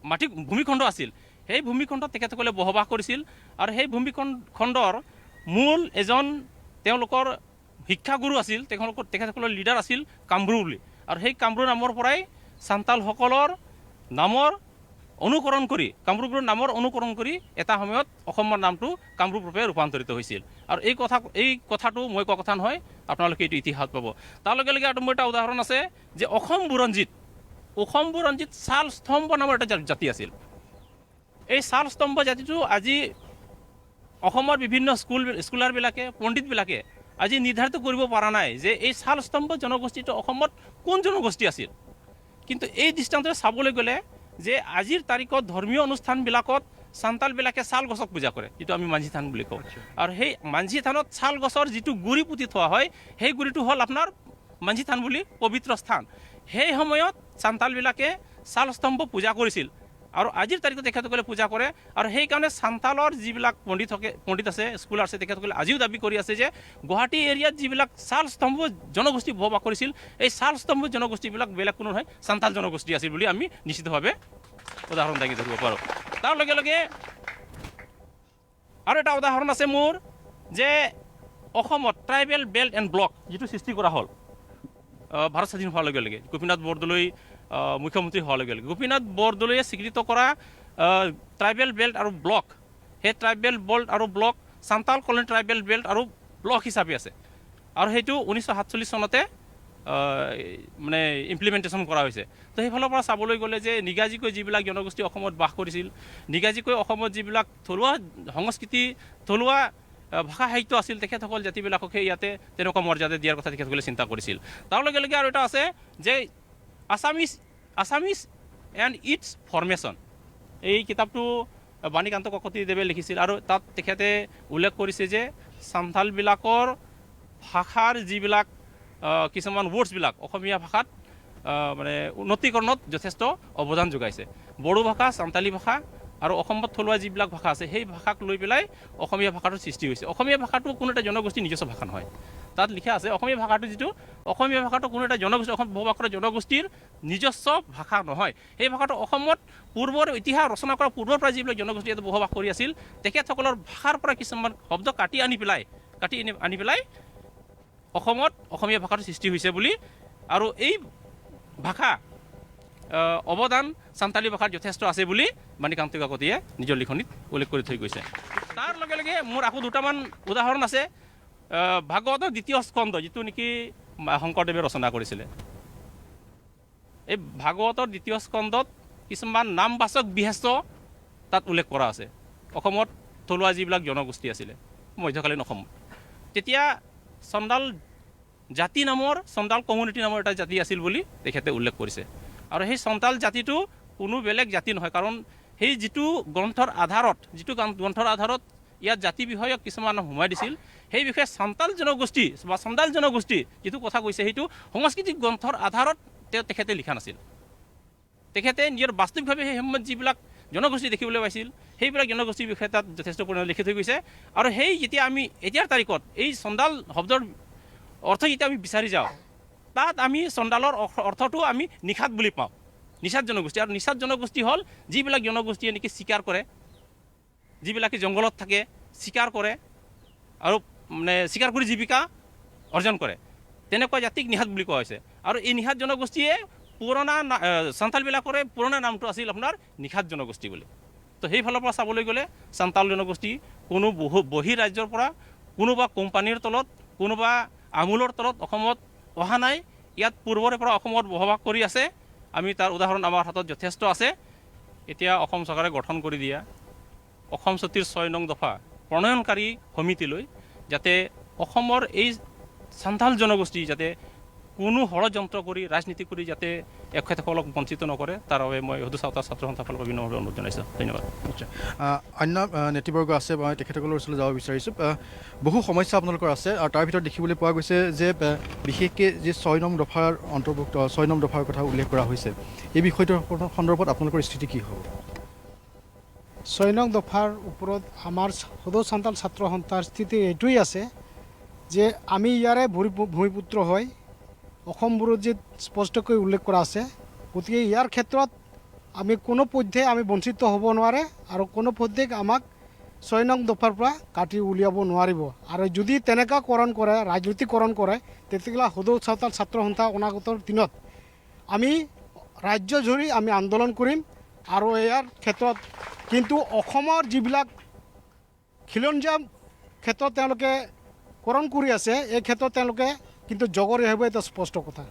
Speaker 16: মাটি ভূমিখণ্ড আছিল, সেই ভূমিখণ্ডত তেখেতসকলে বসবাস কৰিছিল। আৰু সেই ভূমিখণ্ডৰ মূল এজন তেওঁলোকৰ শিক্ষাগুৰু আছিল, তেখেতসকলৰ লিডাৰ আছিল কামৰু বুলি। আৰু সেই কামৰু নামৰ পৰাই চান্তালসকলৰ নামৰ অনুকৰণ কৰি, কামৰূপৰ নামৰ অনুকৰণ কৰি এটা সময়ত অসমৰ নামটো কামৰূপ ৰূপে ৰূপান্তৰিত হৈছিল। আৰু এই কথাটো মই কোৱা কথা নহয়, আপোনালোকে এইটো ইতিহাসত পাব। তাৰ লগে লগে আৰু মোৰ এটা উদাহৰণ আছে যে অসম বুৰঞ্জীত শাল স্তম্ভ নামৰ এটা জাতি আছিল। এই শাল স্তম্ভ জাতিটো আজি অসমৰ বিভিন্ন স্কুলাৰবিলাকে, পণ্ডিতবিলাকে আজি নিৰ্ধাৰিত কৰিব পৰা নাই যে এই শাল স্তম্ভ জনগোষ্ঠীটো অসমত কোন জনগোষ্ঠী আছিল। কিন্তু এই দৃষ্টান্তৰে চাবলৈ গ'লে যে আজিৰ তাৰিখত ধৰ্মীয় অনুষ্ঠানবিলাকত চান্তালবিলাকে শাল গছক পূজা কৰে, যিটো আমি মাঞ্ঝি থান বুলি কওঁ। আৰু সেই মাঞ্ঝি থানত শাল গছৰ যিটো গুৰি পুতি থোৱা হয়, সেই গুৰিটো হ'ল আপোনাৰ মাঞ্ঝি থান বুলি পবিত্ৰ স্থান। সেই সময়ত চান্তালবিলাকে শাল স্তম্ভ পূজা কৰিছিল আৰু আজিৰ তাৰিখত তেখেতসকলে পূজা কৰে। আৰু সেইকাৰণে চান্তালৰ যিবিলাক পণ্ডিত আছে, স্কুল আছে, তেখেতসকলে আজিও দাবী কৰি আছে যে গুৱাহাটী এৰিয়াত যিবিলাক শাল স্তম্ভ জনগোষ্ঠী বসবাস কৰিছিল, এই শাল স্তম্ভ জনগোষ্ঠীবিলাক বেলেগ কোনো নহয়, চান্তাল জনগোষ্ঠী আছিল বুলি আমি নিশ্চিতভাৱে উদাহৰণ দাঙি ধৰিব পাৰোঁ। তাৰ লগে লগে আৰু এটা উদাহৰণ আছে মোৰ যে অসমত ট্ৰাইবেল বেল্ট এণ্ড ব্লক যিটো সৃষ্টি কৰা হ'ল ভাৰত স্বাধীন হোৱাৰ লগে লগে, গোপীনাথ বৰদলৈ মুখ্যমন্ত্ৰী হোৱাৰ লগে লগে গোপীনাথ বৰদলৈয়ে স্বীকৃত কৰা ট্ৰাইবেল বেল্ট আৰু ব্লক, সেই ট্ৰাইবেল বেল্ট আৰু block Santal colony tribal belt আৰু ব্লক হিচাপে আছে। আৰু সেইটো 1947 চনতে মানে ইমপ্লিমেণ্টেশ্যন কৰা হৈছে। তো সেইফালৰ পৰা চাবলৈ গ'লে যে নিগাজিকৈ যিবিলাক জনগোষ্ঠী অসমত বাস কৰিছিল, নিগাজিকৈ অসমত যিবিলাক থলুৱা সংস্কৃতি, থলুৱা ভাষা সাহিত্য আছিল, তেখেতসকল জাতিবিলাককহে ইয়াতে তেনেকুৱা মৰ্যাদা দিয়াৰ কথা তেখেতসকলে চিন্তা কৰিছিল। তাৰ লগে লগে আৰু এটা আছে যে আছামিজ এণ্ড it's formation, এই কিতাপটো বাণীকান্ত কাকতিদেৱে লিখিছিল। আৰু তাত তেখেতে উল্লেখ কৰিছে যে চান্তালবিলাকৰ ভাষাৰ যিবিলাক কিছুমান ৱৰ্ডছবিলাক অসমীয়া ভাষাত মানে উন্নতিকৰণত যথেষ্ট অৱদান যোগাইছে। বড়ো ভাষা, চান্তালী ভাষা আৰু অসমত থলুৱা যিবিলাক ভাষা আছে সেই ভাষাক লৈ পেলাই অসমীয়া ভাষাটোৰ সৃষ্টি হৈছে। অসমীয়া ভাষাটো কোনো এটা জনগোষ্ঠীৰ নিজস্ব ভাষা নহয়, তাত লিখা আছে অসমীয়া ভাষাটো যিটো অসমীয়া ভাষাটো কোনো এটা জনগোষ্ঠী, অসমত বসবাস কৰা জনগোষ্ঠীৰ নিজস্ব ভাষা নহয়। সেই ভাষাটো অসমত পূৰ্বৰ ইতিহাস ৰচনা কৰা পূৰ্বৰ পৰা যিবিলাক জনগোষ্ঠী ইয়াত বসবাস কৰি আছিল তেখেতসকলৰ ভাষাৰ পৰা কিছুমান শব্দ কাটি আনি পেলাই অসমত অসমীয়া ভাষাটোৰ সৃষ্টি হৈছে বুলি। আৰু এই ভাষা অৱদান চান্তালী ভাষাৰ যথেষ্ট আছে বুলি বাণীকান্ত কাকতিয়ে নিজৰ লিখনিত উল্লেখ কৰি থৈ গৈছে। তাৰ লগে লগে মোৰ আকৌ দুটামান উদাহৰণ আছে। ভাগৱতৰ দ্বিতীয় স্কন্ধ যিটো নেকি শংকৰদেৱে ৰচনা কৰিছিলে, এই ভাগৱতৰ দ্বিতীয় স্কন্ধত কিছুমান নামবাচক বিহেস্ত তাত উল্লেখ কৰা আছে। অসমত থলুৱা যিবিলাক জনগোষ্ঠী আছিলে মধ্যকালীন অসমত, তেতিয়া চন্দাল জাতি নামৰ, চন্দাল কমিউনিটি নামৰ এটা জাতি আছিল বুলি তেখেতে উল্লেখ কৰিছে। আৰু সেই চন্তাল জাতিটো কোনো বেলেগ জাতি নহয়, কাৰণ সেই যিটো গ্ৰন্থৰ আধাৰত ইয়াত জাতি বিষয়ক কিছুমান সোমাই দিছিল, সেই বিষয়ে চন্তাল জনগোষ্ঠী বা চন্দাল জনগোষ্ঠী যিটো কথা কৈছে সেইটো সংস্কৃতিক গ্ৰন্থৰ আধাৰত তেখেতে লিখা নাছিল। তেখেতে নিজৰ বাস্তৱিকভাৱে সেই সময়ত যিবিলাক জনগোষ্ঠী দেখিবলৈ পাইছিল সেইবিলাক জনগোষ্ঠীৰ বিষয়ে তাত যথেষ্ট পৰিমাণে লিখি থৈ গৈছে। আৰু সেই যেতিয়া আমি এতিয়াৰ তাৰিখত এই চন্দাল শব্দৰ অৰ্থ যেতিয়া আমি বিচাৰি যাওঁ, তাত আমি চণ্ডালৰ অৰ্থটো আমি নিষাদ বুলি পাওঁ, নিষাদ জনগোষ্ঠী। আৰু নিষাদ জনগোষ্ঠী হ'ল যিবিলাক জনগোষ্ঠীয়ে নেকি চিকাৰ কৰে, যিবিলাকে জংঘলত থাকে, চিকাৰ কৰে আৰু মানে চিকাৰ কৰি জীৱিকা অৰ্জন কৰে, তেনেকুৱা জাতিক নিষাদ বুলি কোৱা হৈছে। আৰু এই নিষাদ জনগোষ্ঠীয়ে পুৰণা চান্তালবিলাকৰে পুৰণা নামটো আছিল আপোনাৰ নিষাদ জনগোষ্ঠী বুলি। তো সেইফালৰ পৰা চাবলৈ গ'লে চান্তাল জনগোষ্ঠী কোনো বহু বহিঃৰাজ্যৰ পৰা কোনোবা কোম্পানীৰ তলত, কোনোবা আমোলৰ তলত অসমত অহা নাই, ইয়াত পূৰ্বৰে পৰা অসমত বসবাস কৰি আছে। আমি তাৰ উদাহৰণ আমাৰ হাতত যথেষ্ট আছে। এতিয়া অসম চৰকাৰে গঠন কৰি দিয়া অসম চুক্তিৰ 6 নং দফা প্ৰণয়নকাৰী সমিতিলৈ যাতে অসমৰ এই চান্তাল জনগোষ্ঠী যাতে কোনো ষড়যন্ত্ৰ কৰি ৰাজনীতি কৰি যাতে এখেতসকলক বঞ্চিত নকৰে, তাৰ বাবে মই সদৌ চাওতাল ছাত্ৰ সন্থাৰ ফালৰ পৰা বিনম্ৰভাৱে অনুৰোধ জনাইছোঁ। ধন্যবাদ।
Speaker 1: অন্য নেতৃবৰ্গ আছে, মই তেখেতসকলৰ ওচৰলৈ যাব বিচাৰিছোঁ। বহু সমস্যা আপোনালোকৰ আছে আৰু তাৰ ভিতৰত দেখিবলৈ পোৱা গৈছে যে বিশেষকৈ যি 6 নং দফাৰ অন্তৰ্ভুক্ত 6 নং দফাৰ কথা উল্লেখ কৰা হৈছে, এই বিষয়টোৰ সন্দৰ্ভত আপোনালোকৰ স্থিতি কি হ'ব?
Speaker 2: 6 নং দফাৰ ওপৰত আমাৰ সদৌ চান্তাল ছাত্ৰ সন্থাৰ স্থিতি এইটোৱেই আছে যে আমি ইয়াৰে ভূমিপুত্ৰ হয়, অসম বুৰঞ্জীত স্পষ্টকৈ উল্লেখ কৰা আছে। গতিকে ইয়াৰ ক্ষেত্ৰত আমি কোনো পধ্যে আমি বঞ্চিত হ'ব নোৱাৰে আৰু কোনো পধ্যে আমাক 6 নং দফাৰ পৰা কাটি উলিয়াব নোৱাৰিব। আৰু যদি তেনেকুৱাকৰণ কৰে, ৰাজনীতিকৰণ কৰে, তেতিয়াহ'লে সদৌ চাওতাল ছাত্ৰ সন্থা অনাগত দিনত আমি ৰাজ্যজুৰি আমি আন্দোলন কৰিম। আৰু ইয়াৰ ক্ষেত্ৰত কিন্তু অসমৰ যিবিলাক খিলঞ্জীয়া ক্ষেত্ৰত তেওঁলোকে কৰণ কৰি আছে, এই ক্ষেত্ৰত তেওঁলোকে কিন্তু জগৰ হ'ব, এটা স্পষ্ট কথা।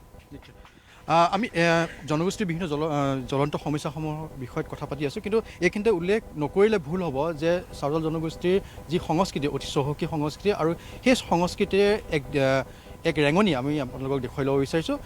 Speaker 1: আমি জনগোষ্ঠীৰ বিভিন্ন জ্বলন্ত সমস্যাসমূহৰ বিষয়ত কথা পাতি আছোঁ, কিন্তু এইখিনিতে উল্লেখ নকৰিলে ভুল হ'ব যে চাওতাল জনগোষ্ঠীৰ যি সংস্কৃতি, অতি চহকী সংস্কৃতি, আৰু সেই সংস্কৃতিৰ এক ৰেঙনি আমি আপোনালোকক দেখুৱাই ল'ব বিচাৰিছোঁ।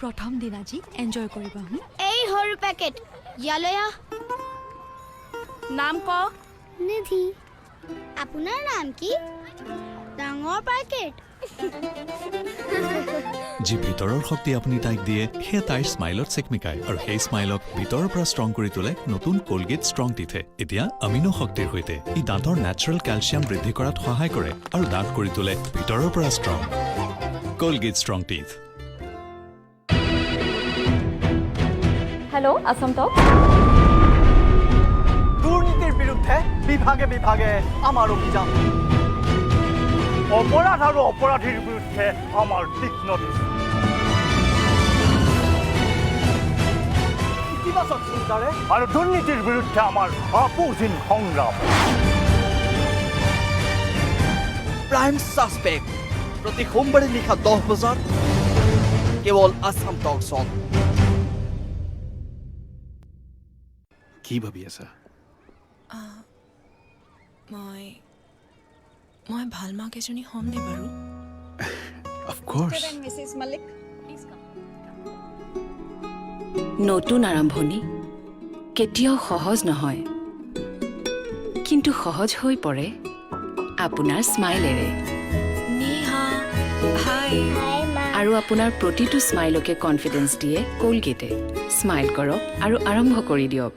Speaker 17: প্ৰথম দিন আজি এনজয় কৰিবা।
Speaker 13: এই সৰু পেকেট ইয়ালৈ আহ।
Speaker 15: নাম ক।
Speaker 13: নিধি। আপোনাৰ নাম কি? ডাঙৰ পেকেট।
Speaker 14: যি ভিতৰৰ শক্তি আপুনি তাইক দিয়ে, সেয়া তাইৰ স্মাইলত চিকমিকায় আৰু সেই স্মাইলক ভিতৰৰ পৰা ষ্ট্ৰং কৰি তোলে নতুন কলগেট ষ্ট্ৰং টিথে। এতিয়া আমিনো শক্তিৰ সৈতে ই দাঁতৰ নেচাৰেল কেলছিয়াম বৃদ্ধি কৰাত সহায় কৰে আৰু দাঁত কৰি তোলে ভিতৰৰ পৰা strong. Colgate strong teeth.
Speaker 6: Hello Assam talk.
Speaker 18: দুৰ্নীতিৰ বিৰুদ্ধে বিভাগে বিভাগে আমাৰ অভিযান, অপৰাধ আৰু অপৰাধীৰ বিৰুদ্ধে আমাৰ তীক্ষ্ণ দৃষ্টি, ইতিবাচক চিন্তাৰে আৰু দুৰ্নীতিৰ বিৰুদ্ধে আমাৰ আপোচহীন সংগ্ৰাম।
Speaker 8: প্ৰাইম ছাছপেক্ট প্ৰতি সোমবাৰে নিশা 10 বজাত কেৱল আছাম টকছত।
Speaker 19: কি ভাবি আছা?
Speaker 6: মই মই ভাল মাক এজনী হ'মনে বাৰু?
Speaker 19: Of course.
Speaker 20: নতুন আৰম্ভণি কেতিয়াও সহজ নহয়, কিন্তু সহজ হৈ পৰে আপোনাৰ স্মাইলেৰে। আৰু আপোনাৰ প্ৰতিটো স্মাইলকে কনফিডেন্স দিয়ে কলগেটে। স্মাইল কৰক আৰু আৰম্ভ কৰি দিয়ক।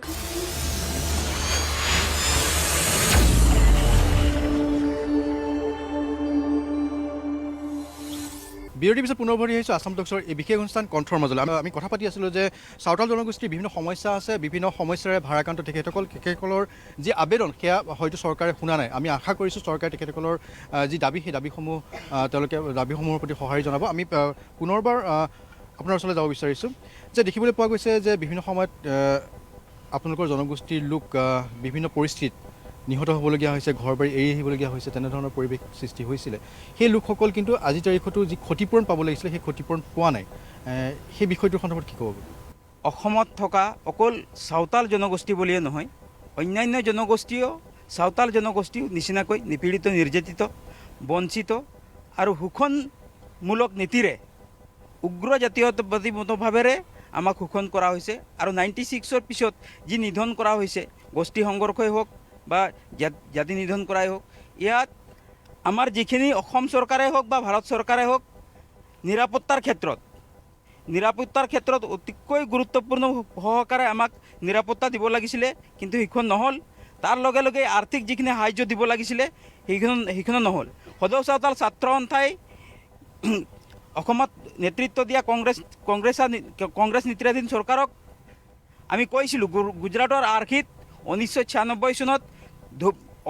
Speaker 1: বিৰতিৰ পিছত পুনৰ ভৰি আহিছোঁ আছাম টক্সৰ এই বিশেষ অনুষ্ঠান কণ্ঠৰ মাজলৈ। আমি কথা পাতি আছিলোঁ যে চাওতাল জনগোষ্ঠীৰ বিভিন্ন সমস্যা আছে, বিভিন্ন সমস্যাৰে ভাৰাক্ৰান্ত তেখেতসকলৰ যি আবেদন সেয়া হয়তো চৰকাৰে শুনা নাই। আমি আশা কৰিছোঁ চৰকাৰে তেখেতসকলৰ যি দাবী, সেই দাবীসমূহ তেওঁলোকে দাবীসমূহৰ প্ৰতি সঁহাৰি জনাব। আমি পুনৰবাৰ আপোনাৰ ওচৰলৈ যাব বিচাৰিছোঁ যে দেখিবলৈ পোৱা গৈছে যে বিভিন্ন সময়ত আপোনালোকৰ জনগোষ্ঠীৰ লোক বিভিন্ন পৰিস্থিতিত নিহত হ'বলগীয়া হৈছে, ঘৰ বাৰী এৰি আহিবলগীয়া হৈছে, তেনেধৰণৰ পৰিৱেশ সৃষ্টি হৈছিলে। সেই লোকসকল কিন্তু আজিৰ তাৰিখতো যি ক্ষতিপূৰণ পাব লাগিছিলে সেই ক্ষতিপূৰণ পোৱা নাই। সেই বিষয়টোৰ সন্দৰ্ভত কি ক'ব?
Speaker 4: অসমত থকা অকল চাওতাল জনগোষ্ঠী বুলিয়ে নহয়, অন্যান্য জনগোষ্ঠীও চাওতাল জনগোষ্ঠীও নিচিনাকৈ নিপীড়িত, নিৰ্যাতিত, বঞ্চিত আৰু শোষণমূলক নীতিৰে উগ্ৰ জাতীয়তাবাদী মনোভাৱেৰে আমাক শোষণ কৰা হৈছে। আৰু 96ৰ পিছত যি নিধন কৰা হৈছে, গোষ্ঠী সংঘৰ্ষই হওক বা জাতি নিধন কৰাই হওক, ইয়াত আমাৰ যিখিনি অসম চৰকাৰে হওক বা ভাৰত চৰকাৰে হওক নিৰাপত্তাৰ ক্ষেত্ৰত অতিকৈ গুৰুত্বপূৰ্ণ সহকাৰে আমাক নিৰাপত্তা দিব লাগিছিলে, কিন্তু সেইখন নহ'ল। তাৰ লগে লগে আৰ্থিক যিখিনি সাহাৰ্য দিব লাগিছিলে সেইখনো নহ'ল। সদৌ চাওতাল ছাত্ৰ সন্থাই অসমত নেতৃত্ব দিয়া কংগ্ৰেছ নেতৃত্বাধীন চৰকাৰক আমি কৈছিলোঁ, গুজৰাটৰ আৰ্হিত 1996 চনত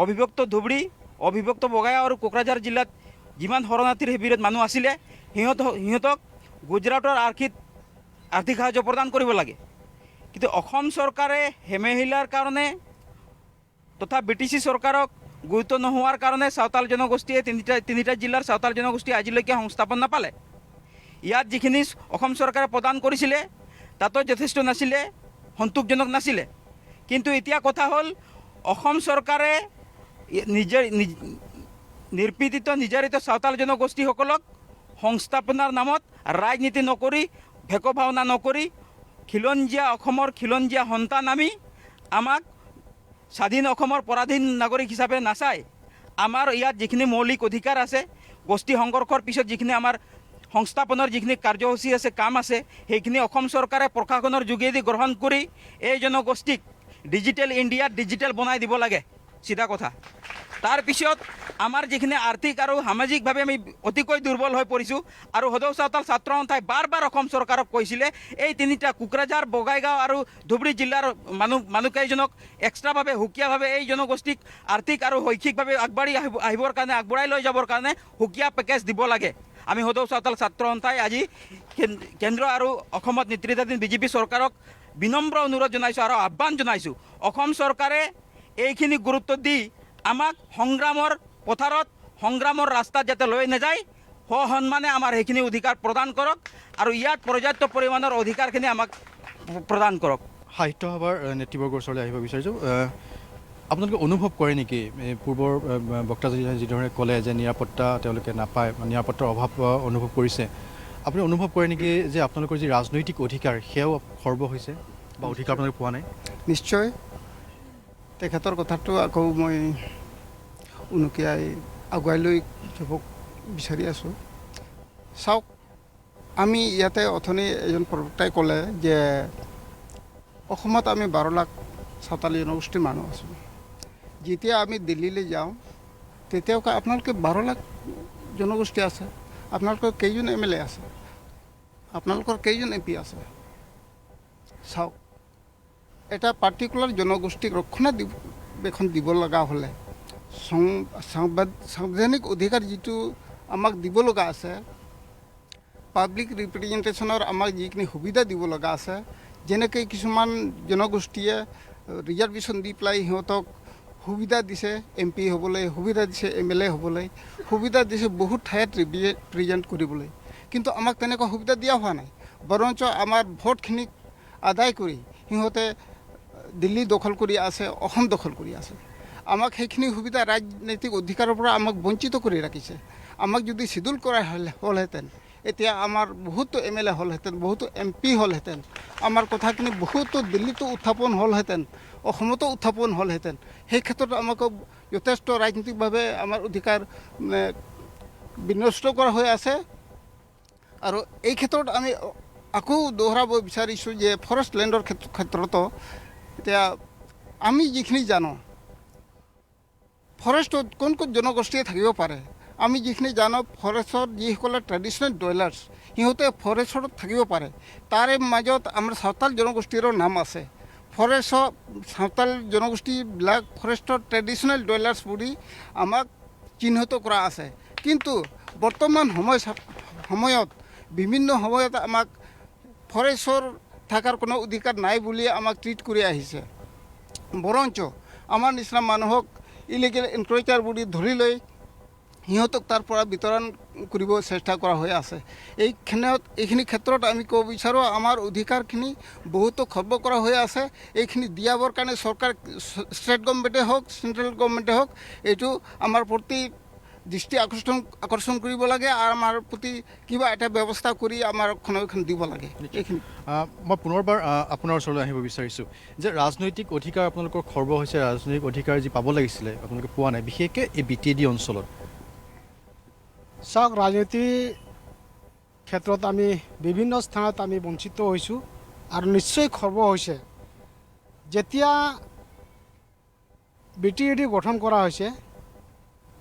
Speaker 4: অবিভক্ত ধুবুৰী, অবিভক্ত বগাইগাঁও আৰু কোকৰাঝাৰ জিলাত যিমান শৰণাৰ্থীৰ শিবিৰত মানুহ আছিলে সিহঁতক গুজৰাটৰ আৰ্হিত আৰ্থিক সাহাৰ্য প্ৰদান কৰিব লাগে। কিন্তু অসম চৰকাৰে হেমেহিলাৰ কাৰণে তথা বি টি চি চৰকাৰক গুৰুত্ব নোহোৱাৰ কাৰণে চাওতাল জনগোষ্ঠীয়ে তিনিটা জিলাৰ চাওতাল জনগোষ্ঠীয়ে আজিলৈকে সংস্থাপন নাপালে। ইয়াত যিখিনি অসম চৰকাৰে প্ৰদান কৰিছিলে তাতো যথেষ্ট নাছিলে, সন্তোষজনক নাছিলে। কিন্তু এতিয়া কথা হ'ল, অসম চৰকাৰে নিজে নিৰ্পীড়িত নিৰ্যাতিত চাওতাল জনগোষ্ঠীসকলক সংস্থাপনাৰ নামত ৰাজনীতি নকৰি, ভেকভাওনা নকৰি, খিলঞ্জীয়া অসমৰ খিলঞ্জীয়া সন্তান আমি আমাক স্বাধীন অসমৰ পৰাধীন নাগৰিক হিচাপে নাচাই আমাৰ ইয়াত যিখিনি মৌলিক অধিকাৰ আছে, গোষ্ঠী সংঘৰ্ষৰ পিছত যিখিনি আমাৰ সংস্থাপনৰ যিখিনি কাৰ্যসূচী আছে, কাম আছে, সেইখিনি অসম চৰকাৰে প্ৰশাসনৰ যোগেদি গ্ৰহণ কৰি এই জনগোষ্ঠীক ডিজিটেল ইণ্ডিয়াত ডিজিটেল বনাই দিব লাগে, চিধা কথা। তাৰপিছত আমাৰ যিখিনি আৰ্থিক আৰু সামাজিকভাৱে আমি অতিকৈ দুৰ্বল হৈ পৰিছোঁ। আৰু সদৌ চাওতাল ছাত্ৰ সন্থাই বাৰ বাৰ অসম চৰকাৰক কৈছিলে এই তিনিটা কোকৰাঝাৰ, বগাইগাঁও আৰু ধুবুৰী জিলাৰ মানুহকেইজনক এক্সট্ৰাভাৱে সুকীয়াভাৱে এই জনগোষ্ঠীক আৰ্থিক আৰু শৈক্ষিকভাৱে আগবাঢ়ি আহিবৰ কাৰণে, আগবঢ়াই লৈ যাবৰ কাৰণে সুকীয়া পেকেজ দিব লাগে। আমি সদৌ চাওতাল ছাত্ৰ সন্থাই আজি কেন্দ্ৰ আৰু অসমত নেতৃত্বাধীন বিজেপি চৰকাৰক বিনম্ৰ অনুৰোধ জনাইছোঁ আৰু আহ্বান জনাইছোঁ, অসম চৰকাৰে এইখিনি গুৰুত্ব দি আমাক সংগ্ৰামৰ পথাৰত, সংগ্ৰামৰ ৰাস্তাত যাতে লৈ নাযায়, সসন্মানে আমাৰ সেইখিনি অধিকাৰ প্ৰদান কৰক আৰু ইয়াত পৰ্যাপ্ত পৰিমাণৰ অধিকাৰখিনি আমাক প্ৰদান কৰক।
Speaker 1: সাহিত্য সভাৰ নেতৃবৰ্গৰ ওচৰলৈ আহিব বিচাৰিছোঁ। আপোনালোকে অনুভৱ কৰে নেকি, পূৰ্বৰ বক্তাজনে যিধৰণে ক'লে যে নিৰাপত্তা তেওঁলোকে নাপায়, নিৰাপত্তাৰ অভাৱ অনুভৱ কৰিছে, আপুনি অনুভৱ কৰে নেকি যে আপোনালোকৰ যি ৰাজনৈতিক অধিকাৰ সেয়াও খৰ্ব হৈছে বা অধিকাৰ আপোনালোকে পোৱা নাই?
Speaker 3: নিশ্চয়, তেখেতৰ কথাটো আকৌ মই উনুকিয়াই আগুৱাই লৈ যাব বিচাৰি আছোঁ। চাওক, আমি ইয়াতে অথনি এজন প্ৰবক্তাই ক'লে যে অসমত আমি 12 লাখ চাওতালী জনগোষ্ঠীৰ মানুহ আছোঁ। যেতিয়া আমি দিল্লীলৈ যাওঁ তেতিয়াও কয় আপোনালোকে 12 লাখ জনগোষ্ঠী আছে, আপোনালোকৰ কেইজন এম এল এ আছে, আপোনালোকৰ কেইজন এম পি আছে। চাওক, এটা পাৰ্টিকুলাৰ জনগোষ্ঠীক ৰক্ষণাবেক্ষণ দিব লগা হ'লে সাংবিধানিক অধিকাৰ যিটো আমাক দিব লগা আছে, পাব্লিক ৰিপ্ৰেজেণ্টেশ্যনৰ আমাক যিখিনি সুবিধা দিব লগা আছে, যেনেকৈ কিছুমান জনগোষ্ঠীয়ে ৰিজাৰ্ভেশ্যন দি পেলাই সিহঁতক সুবিধা দিছে, এম পি হ'বলৈ সুবিধা দিছে, এম এল এ হ'বলৈ সুবিধা দিছে, বহুত ঠাইত ৰিপ্ৰেজেণ্ট কৰিবলৈ, কিন্তু আমাক তেনেকুৱা সুবিধা দিয়া হোৱা নাই। বৰঞ্চ আমাৰ ভোটখিনিক আদায় কৰি সিহঁতে দিল্লী দখল কৰি আছে, অসম দখল কৰি আছে। আমাক সেইখিনি সুবিধা ৰাজনৈতিক অধিকাৰৰ পৰা আমাক বঞ্চিত কৰি ৰাখিছে। আমাক যদি চিডুল কৰা হ'লহেঁতেন, এতিয়া আমাৰ বহুতো এম এল এ হ'লহেঁতেন, বহুতো এম পি হ'লহেঁতেন, আমাৰ কথাখিনি বহুতো দিল্লীতো উত্থাপন হ'লহেঁতেন, অসমতো উত্থাপন হ'লহেঁতেন। সেই ক্ষেত্ৰত আমাক যথেষ্ট ৰাজনৈতিকভাৱে আমাৰ অধিকাৰ মানে বিনষ্ট কৰা হৈ আছে। আৰু এই ক্ষেত্ৰত আমি আকৌ দোহৰাব বিচাৰিছোঁ যে ফৰেষ্ট লেণ্ডৰ ক্ষেত্ৰতো এতিয়া আমি যিখিনি জানো, ফৰেষ্টত কোন কোন জনগোষ্ঠীয়ে থাকিব পাৰে, আমি যিখিনি জানো, ফৰেষ্টত যিসকলে ট্ৰেডিশ্যনেল ডুৱেলাৰ্ছ, সিহঁতে ফৰেষ্টত থাকিব পাৰে। তাৰে মাজত আমাৰ চাওতাল জনগোষ্ঠীৰো নাম আছে। ফৰেষ্টত চাওতাল জনগোষ্ঠীবিলাক ফৰেষ্টৰ ট্ৰেডিশ্যনেল ডুৱেলাৰ্ছ বুলি আমাক চিহ্নিত কৰা আছে। কিন্তু বৰ্তমান সময়ত বিভিন্ন সময়ত আমাক ফৰেষ্টৰ থকাৰ কোনো অধিকাৰ নাই বুলি আমাক ট্ৰিট কৰি আহিছে। বৰঞ্চ আমাৰ নিচিনা মানুহক ইলিগেল এনক্ৰ'চাৰ বুলি ধৰি লৈ সিহঁতক তাৰ পৰা বিতৰণ কৰিব চেষ্টা কৰা হৈ আছে। এইখিনি ক্ষেত্ৰত আমি ক'ব বিচাৰোঁ, আমাৰ অধিকাৰখিনি বহুতো খৰ্ব কৰা হৈ আছে। এইখিনি দিয়াবৰ কাৰণে চৰকাৰ, ষ্টেট গভৰ্ণমেণ্টে হওক, চেণ্ট্ৰেল গভৰ্ণমেণ্টে হওক, এইটো আমাৰ প্ৰতি দৃষ্টি আকৰ্ষণ কৰিব লাগে আৰু আমাৰ প্ৰতি কিবা এটা ব্যৱস্থা কৰি আমাৰ ৰক্ষণাবেক্ষণ দিব লাগে। এইখিনি
Speaker 1: মই পুনৰবাৰ আপোনাৰ ওচৰলৈ আহিব বিচাৰিছোঁ যে ৰাজনৈতিক অধিকাৰ আপোনালোকৰ খৰ্ব হৈছে, ৰাজনৈতিক অধিকাৰ যি পাব লাগিছিলে আপোনালোকে পোৱা নাই, বিশেষকৈ এই বি টি ডি অঞ্চলত।
Speaker 2: চাওক, ৰাজনীতিৰ ক্ষেত্ৰত আমি বিভিন্ন স্থানত আমি বঞ্চিত হৈছোঁ আৰু নিশ্চয় খৰ্ব হৈছে। যেতিয়া বি টি ডি গঠন কৰা হৈছে,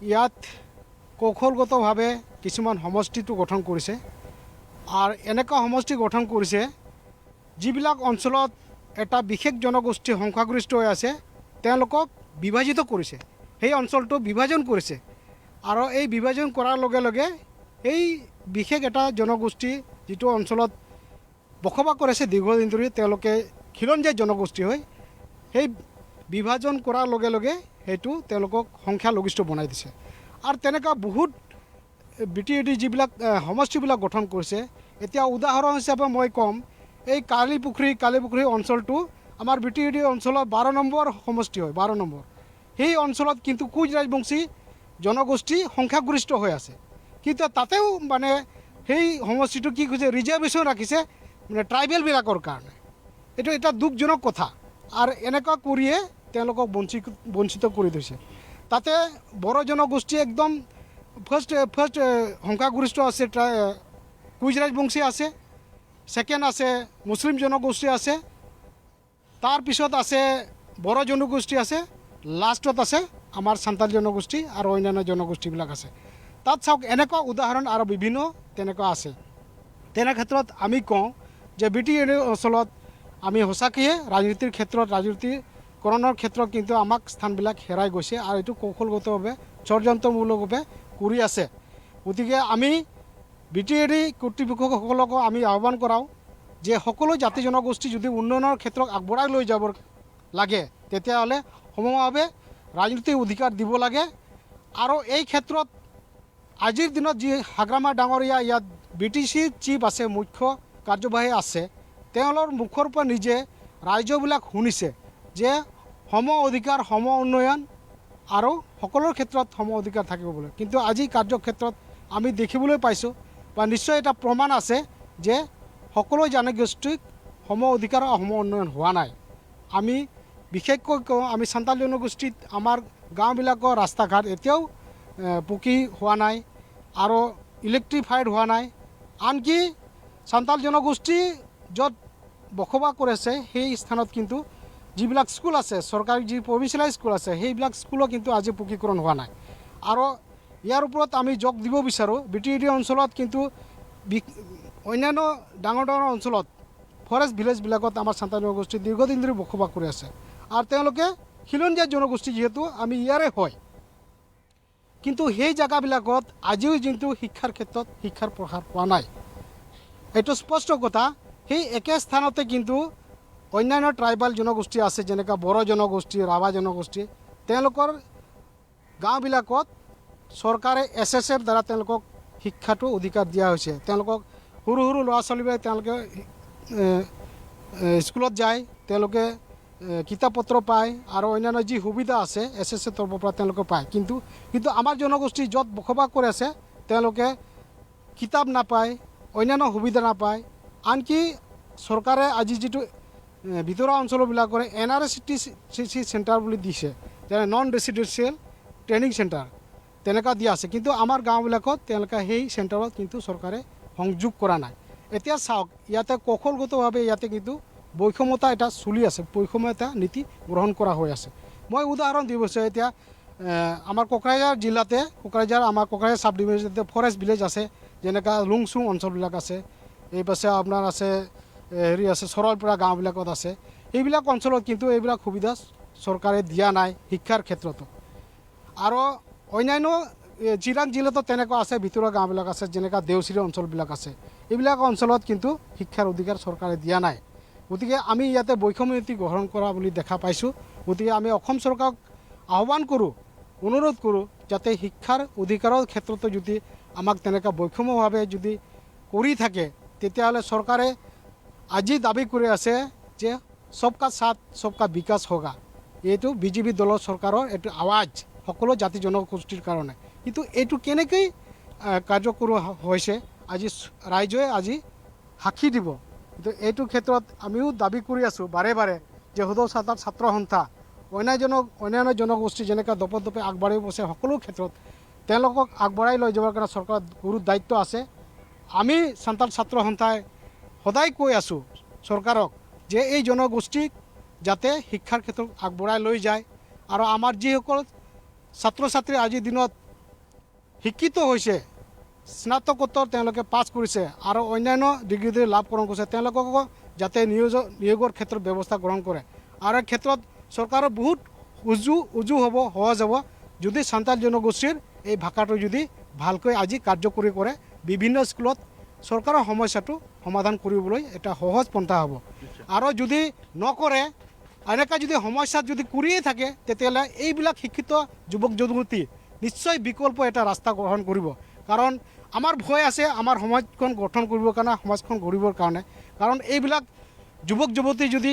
Speaker 2: ইয়াত কৌশলগতভাৱে কিছুমান সমষ্টিটো গঠন কৰিছে আৰু এনেকুৱা সমষ্টি গঠন কৰিছে যিবিলাক অঞ্চলত এটা বিশেষ জনগোষ্ঠী সংখ্যাগৰিষ্ঠ হৈ আছে, তেওঁলোকক বিভাজিত কৰিছে, সেই অঞ্চলটো বিভাজন কৰিছে। আৰু এই বিভাজন কৰাৰ লগে লগে এই বিশেষ এটা জনগোষ্ঠী যিটো অঞ্চলত বসবাস কৰিছে দীৰ্ঘদিন ধৰি, তেওঁলোকে খিলঞ্জীয়া জনগোষ্ঠী হৈ সেই বিভাজন কৰাৰ লগে লগে সেইটো তেওঁলোকক সংখ্যালঘিষ্ঠ বনাই দিছে। আৰু তেনেকুৱা বহুত বি টি ডি যিবিলাক সমষ্টিবিলাক গঠন কৰিছে, এতিয়া উদাহৰণ হিচাপে মই ক'ম, এই কালীপুখুৰী অঞ্চলটো আমাৰ বি টি ডি অঞ্চলৰ 12 নম্বৰ সমষ্টি হয়, 12 নম্বৰ। সেই অঞ্চলত কিন্তু কোচ ৰাজবংশী জনগোষ্ঠী সংখ্যাগৰিষ্ঠ হৈ আছে, কিন্তু তাতেও মানে সেই সমষ্টিটো কি কৈছে, ৰিজাৰ্ভেশ্যন ৰাখিছে মানে ট্ৰাইবেলবিলাকৰ কাৰণে। এইটো এটা দুখজনক কথা আৰু এনেকুৱা কৰিয়ে তেওঁলোকক বঞ্চিত কৰি থৈছে। তাতে বড়ো জনগোষ্ঠী একদম ফাৰ্ষ্ট সংখ্যাগৰিষ্ঠ আছে, কোচ ৰাজবংশী আছে, ছেকেণ্ড আছে মুছলিম জনগোষ্ঠী আছে, তাৰপিছত আছে বড়ো জনগোষ্ঠী আছে, লাষ্টত আছে আমাৰ চান্তাল জনগোষ্ঠী আৰু অন্যান্য জনগোষ্ঠীবিলাক আছে। তাত চাওক, এনেকুৱা উদাহৰণ আৰু বিভিন্ন তেনেকুৱা আছে। তেনে ক্ষেত্ৰত আমি কওঁ যে বি টি ডি অঞ্চলত আমি সঁচাকৈয়ে ৰাজনীতিৰ ক্ষেত্ৰত, ৰাজনীতিকৰণৰ ক্ষেত্ৰত কিন্তু আমাক স্থানবিলাক হেৰাই গৈছে আৰু এইটো কৌশলগতভাৱে ষড়যন্ত্ৰমূলকভাৱে কৰি আছে। গতিকে আমি বি টি ডি কৰ্তৃপক্ষসকলকো আমি আহ্বান কৰাওঁ যে সকলো জাতি জনগোষ্ঠী যদি উন্নয়নৰ ক্ষেত্ৰত আগবঢ়াই লৈ যাব লাগে, তেতিয়াহ'লে সমভাৱে ৰাজনৈতিক অধিকাৰ দিব লাগে। আৰু এই ক্ষেত্ৰত আজিৰ দিনত যি হাগ্ৰামা ডাঙৰীয়া ইয়াত বি টি চি চিফ আছে, মুখ্য কাৰ্যবাহী আছে, তেওঁলোকৰ মুখৰ পৰা নিজে ৰাজ্যবিলাক শুনিছে যে সম অধিকাৰ, সম উন্নয়ন আৰু সকলোৰ ক্ষেত্ৰত সম অধিকাৰ থাকিব বোলে। কিন্তু আজি কাৰ্যক্ষেত্ৰত আমি দেখিবলৈ পাইছোঁ বা নিশ্চয় এটা প্ৰমাণ আছে যে সকলো জনগোষ্ঠীক সম অধিকাৰ আৰু সম উন্নয়ন হোৱা নাই। আমি বিশেষকৈ কওঁ, আমি চান্তাল জনগোষ্ঠীত আমাৰ গাঁওবিলাকৰ ৰাস্তা ঘাট এতিয়াও পকী হোৱা নাই আৰু ইলেক্ট্ৰিফাইড হোৱা নাই। আনকি চান্তাল জনগোষ্ঠী য'ত বসবাস কৰিছে সেই স্থানত কিন্তু যিবিলাক স্কুল আছে, চৰকাৰী যি প্ৰভিঞ্চিয়েল স্কুল আছে, সেইবিলাক স্কুলো কিন্তু আজি পকীকৰণ হোৱা নাই। আৰু ইয়াৰ ওপৰত আমি যোগ দিব বিচাৰোঁ, বি টি ডি অঞ্চলত কিন্তু অন্যান্য ডাঙৰ ডাঙৰ অঞ্চলত ফৰেষ্ট ভিলেজবিলাকত আমাৰ চান্তাল জনগোষ্ঠী দীৰ্ঘদিন ধৰি বসবাস কৰি আছে আৰু তেওঁলোকে খিলঞ্জীয়া জনগোষ্ঠী যিহেতু আমি ইয়াৰে হয়, কিন্তু সেই জেগাবিলাকত আজিও কিন্তু শিক্ষাৰ ক্ষেত্ৰত শিক্ষাৰ প্ৰসাৰ হোৱা নাই। এইটো স্পষ্ট কথা। সেই একে স্থানতে কিন্তু অন্যান্য ট্ৰাইবাল জনগোষ্ঠী আছে, যেনেকুৱা বড়ো জনগোষ্ঠী, ৰাভা জনগোষ্ঠী, তেওঁলোকৰ গাঁওবিলাকত চৰকাৰে এছ এছ এৰ দ্বাৰা তেওঁলোকক শিক্ষাটো অধিকাৰ দিয়া হৈছে। তেওঁলোকক সৰু সৰু ল'ৰা ছোৱালীবিলাক তেওঁলোকে স্কুলত যায়, তেওঁলোকে কিতাপ পত্ৰ পায় আৰু অন্যান্য যি সুবিধা আছে এছ এছ এৰ তৰফৰ পৰা তেওঁলোকে পায়। কিন্তু কিন্তু আমাৰ জনগোষ্ঠী য'ত বসবাস কৰি আছে তেওঁলোকে কিতাপ নাপায়, অন্যান্য সুবিধা নাপায়। আনকি চৰকাৰে আজি যিটো ভিতৰুৱা অঞ্চলবিলাকৰ N R C T C centre বুলি দিছে, যেনে নন ৰেচিডেঞ্চিয়েল ট্ৰেইনিং চেণ্টাৰ তেনেকুৱা দিয়া আছে, কিন্তু আমাৰ গাঁওবিলাকত তেওঁলোকে সেই চেণ্টাৰত কিন্তু চৰকাৰে সংযোগ কৰা নাই। এতিয়া চাওক, ইয়াতে কৌশলগতভাৱে ইয়াতে কিন্তু বৈষম্যতা এটা চলি আছে, বৈষম্যতা নীতি গ্ৰহণ কৰা হৈ আছে। মই উদাহৰণ দিব বিচাৰোঁ, এতিয়া আমাৰ কোকৰাঝাৰ জিলাতে, কোকৰাঝাৰ আমাৰ কোকৰাঝাৰ চাব ডিভিজনতে ফৰেষ্ট ভিলেজ আছে, যেনেকুৱা লুংচুং অঞ্চলবিলাক আছে, এই পাছে আপোনাৰ আছে হেৰি আছে চৰলপাৰা গাঁওবিলাকত আছে। এইবিলাক অঞ্চলত কিন্তু এইবিলাক সুবিধা চৰকাৰে দিয়া নাই শিক্ষাৰ ক্ষেত্ৰতো। আৰু অন্যান্য চিৰাং জিলাতো তেনেকুৱা আছে, ভিতৰুৱা গাঁওবিলাক আছে, যেনেকুৱা দেওশ্ৰী অঞ্চলবিলাক আছে, এইবিলাক অঞ্চলত কিন্তু শিক্ষাৰ অধিকাৰ চৰকাৰে দিয়া নাই। গতিকে আমি ইয়াতে বৈষম্য নীতি গ্ৰহণ কৰা বুলি দেখা পাইছোঁ। গতিকে আমি অসম চৰকাৰক আহ্বান কৰোঁ, অনুৰোধ কৰোঁ যাতে শিক্ষাৰ অধিকাৰৰ ক্ষেত্ৰতো যদি আমাক তেনেকুৱা বৈষম্যভাৱে যদি কৰি থাকে, তেতিয়াহ'লে চৰকাৰে আজি দাবী কৰি আছে যে সবকা সাথ সবকা বিকাশ হোগা, এইটো বিজেপি দলৰ চৰকাৰৰ এইটো আৱাজ সকলো জাতি জনগোষ্ঠীৰ কাৰণে। কিন্তু এইটো কেনেকৈ কাৰ্যকৰী হৈছে আজি ৰাইজে আজি সাক্ষী দিব। কিন্তু এইটো ক্ষেত্ৰত আমিও দাবী কৰি আছোঁ বাৰে বাৰে যে সদৌ সাঁওতাল ছাত্ৰ সন্থা অন্যান্য জনগোষ্ঠী যেনেকৈ দপে দপে আগবাঢ়ি গৈছে সকলো ক্ষেত্ৰত, তেওঁলোকক আগবঢ়াই লৈ যাবৰ কাৰণে চৰকাৰৰ গুৰু দায়িত্ব আছে। আমি সাঁওতাল ছাত্ৰ সন্থাই সদায় কৈ আছোঁ চৰকাৰক যে এই জনগোষ্ঠীক যাতে শিক্ষাৰ ক্ষেত্ৰত আগবঢ়াই লৈ যায়। আৰু আমাৰ যিসকল ছাত্ৰ ছাত্ৰী আজিৰ দিনত শিক্ষিত হৈছে, স্নাতকোত্তৰ তেওঁলোকে পাছ কৰিছে আৰু অন্যান্য ডিগ্ৰী লাভ কৰিছে, তেওঁলোককো যাতে নিয়োগৰ ক্ষেত্ৰত ব্যৱস্থা গ্ৰহণ কৰে। আৰু এই ক্ষেত্ৰত চৰকাৰৰ বহুত উজু হ'ব, সহজ হ'ব যদি সাঁওতাল জনগোষ্ঠীৰ এই ভাষাটো যদি ভালকৈ আজি কাৰ্যকৰী কৰে বিভিন্ন স্কুলত, চৰকাৰৰ সমস্যাটো সমাধান কৰিবলৈ এটা সহজ পন্থা হ'ব। আৰু যদি নকৰে, এনেকুৱা যদি সমস্যা যদি কৰিয়ে থাকে, তেতিয়াহ'লে এইবিলাক শিক্ষিত যুৱক যুৱতী নিশ্চয় বিকল্প এটা ৰাস্তা গ্ৰহণ কৰিব। কাৰণ আমাৰ ভয় আছে আমাৰ সমাজখন গঠন কৰিবৰ কাৰণে, সমাজখন গঢ়িবৰ কাৰণে। কাৰণ এইবিলাক যুৱক যুৱতী যদি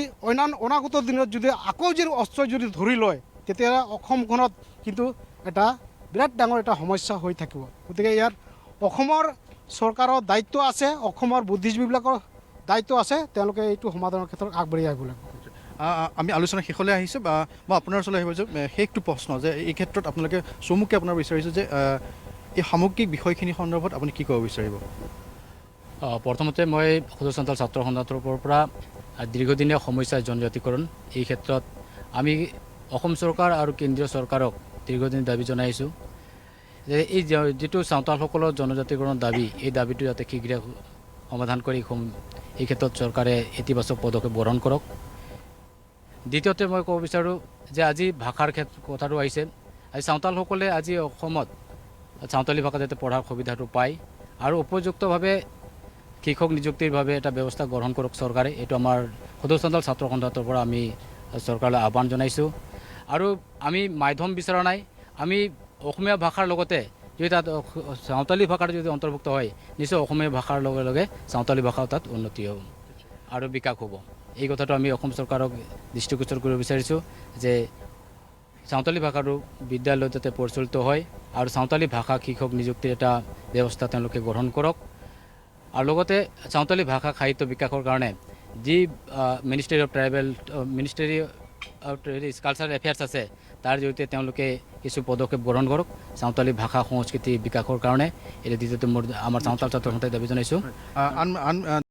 Speaker 2: অনাগত দিনত যদি আকৌ যদি অস্ত্ৰ যদি ধৰি লয়, তেতিয়াহ'লে অসমখনত কিন্তু এটা বিৰাট ডাঙৰ এটা সমস্যা হৈ থাকিব। গতিকে ইয়াত অসমৰ চৰকাৰৰ দায়িত্ব আছে, অসমৰ বুদ্ধিজীৱীবিলাকৰ দায়িত্ব আছে, তেওঁলোকে এইটো সমাধানৰ ক্ষেত্ৰত আগবাঢ়ি আহিব লাগিব।
Speaker 1: আমি আলোচনা শেষলৈ আহিছোঁ। বা মই আপোনাৰ ওচৰলৈ আহিব যে শেষটো প্ৰশ্ন যে এই ক্ষেত্ৰত আপোনালোকে চমুকে আপোনাৰ বিচাৰিছোঁ যে এই সামগ্ৰিক বিষয়খিনি সন্দৰ্ভত আপুনি কি ক'ব বিচাৰিব?
Speaker 12: প্ৰথমতে মই সদৌ সাঁওতাল ছাত্ৰ সন্থাৰ তৰফৰ পৰা দীৰ্ঘদিনীয়া সমস্যা জনজাতিকৰণ এই ক্ষেত্ৰত আমি অসম চৰকাৰ আৰু কেন্দ্ৰীয় চৰকাৰক দীৰ্ঘদিন দাবী জনাইছোঁ যে এই যিটো সাঁওতালসকলৰ জনজাতিকৰণৰ দাবী, এই দাবীটো যাতে শীঘ্ৰে সমাধান কৰি এই ক্ষেত্ৰত চৰকাৰে ইতিবাচক পদক্ষেপ গ্ৰহণ কৰক। দ্বিতীয়তে মই ক'ব বিচাৰোঁ যে আজি ভাষাৰ ক্ষেত্ৰত কথাটো আহিছে, আজি সাঁওতালসকলে আজি অসমত সাঁওতালী ভাষা যাতে পঢ়াৰ সুবিধাটো পায় আৰু উপযুক্তভাৱে শিক্ষক নিযুক্তিৰ বাবে এটা ব্যৱস্থা গ্ৰহণ কৰক চৰকাৰে, এইটো আমাৰ সদৌ সাঁওতাল ছাত্ৰ সন্থাৰ পৰা আমি চৰকাৰলৈ আহ্বান জনাইছোঁ। আৰু আমি মাধ্যম বিচৰা নাই, আমি অসমীয়া ভাষাৰ লগতে যদি তাত সাঁওতালী ভাষাটো যদি অন্তৰ্ভুক্ত হয়, নিশ্চয় অসমীয়া ভাষাৰ লগে লগে সাঁওতালী ভাষাও তাত উন্নতি হ'ব আৰু বিকাশ হ'ব। এই কথাটো আমি অসম চৰকাৰক দৃষ্টিগোচৰ কৰিব বিচাৰিছোঁ যে সাঁওতালী ভাষাটো বিদ্যালয়ত যাতে প্ৰচলিত হয় আৰু সাঁওতালী ভাষা শিক্ষক নিযুক্তিৰ এটা ব্যৱস্থা তেওঁলোকে গ্ৰহণ কৰক। আৰু লগতে সাঁওতালী ভাষা সাহিত্য বিকাশৰ কাৰণে যি ministry of tribal ministry of cultural affairs আছে, তাৰ জৰিয়তে তেওঁলোকে কিছু পদক্ষেপ গ্ৰহণ কৰক সাঁওতালী ভাষা সংস্কৃতি বিকাশৰ কাৰণে। এইটো দ্বিতীয়তে মোৰ আমাৰ সাঁওতাল ছাত্ৰ সন্থাই দাবী জনাইছোঁ।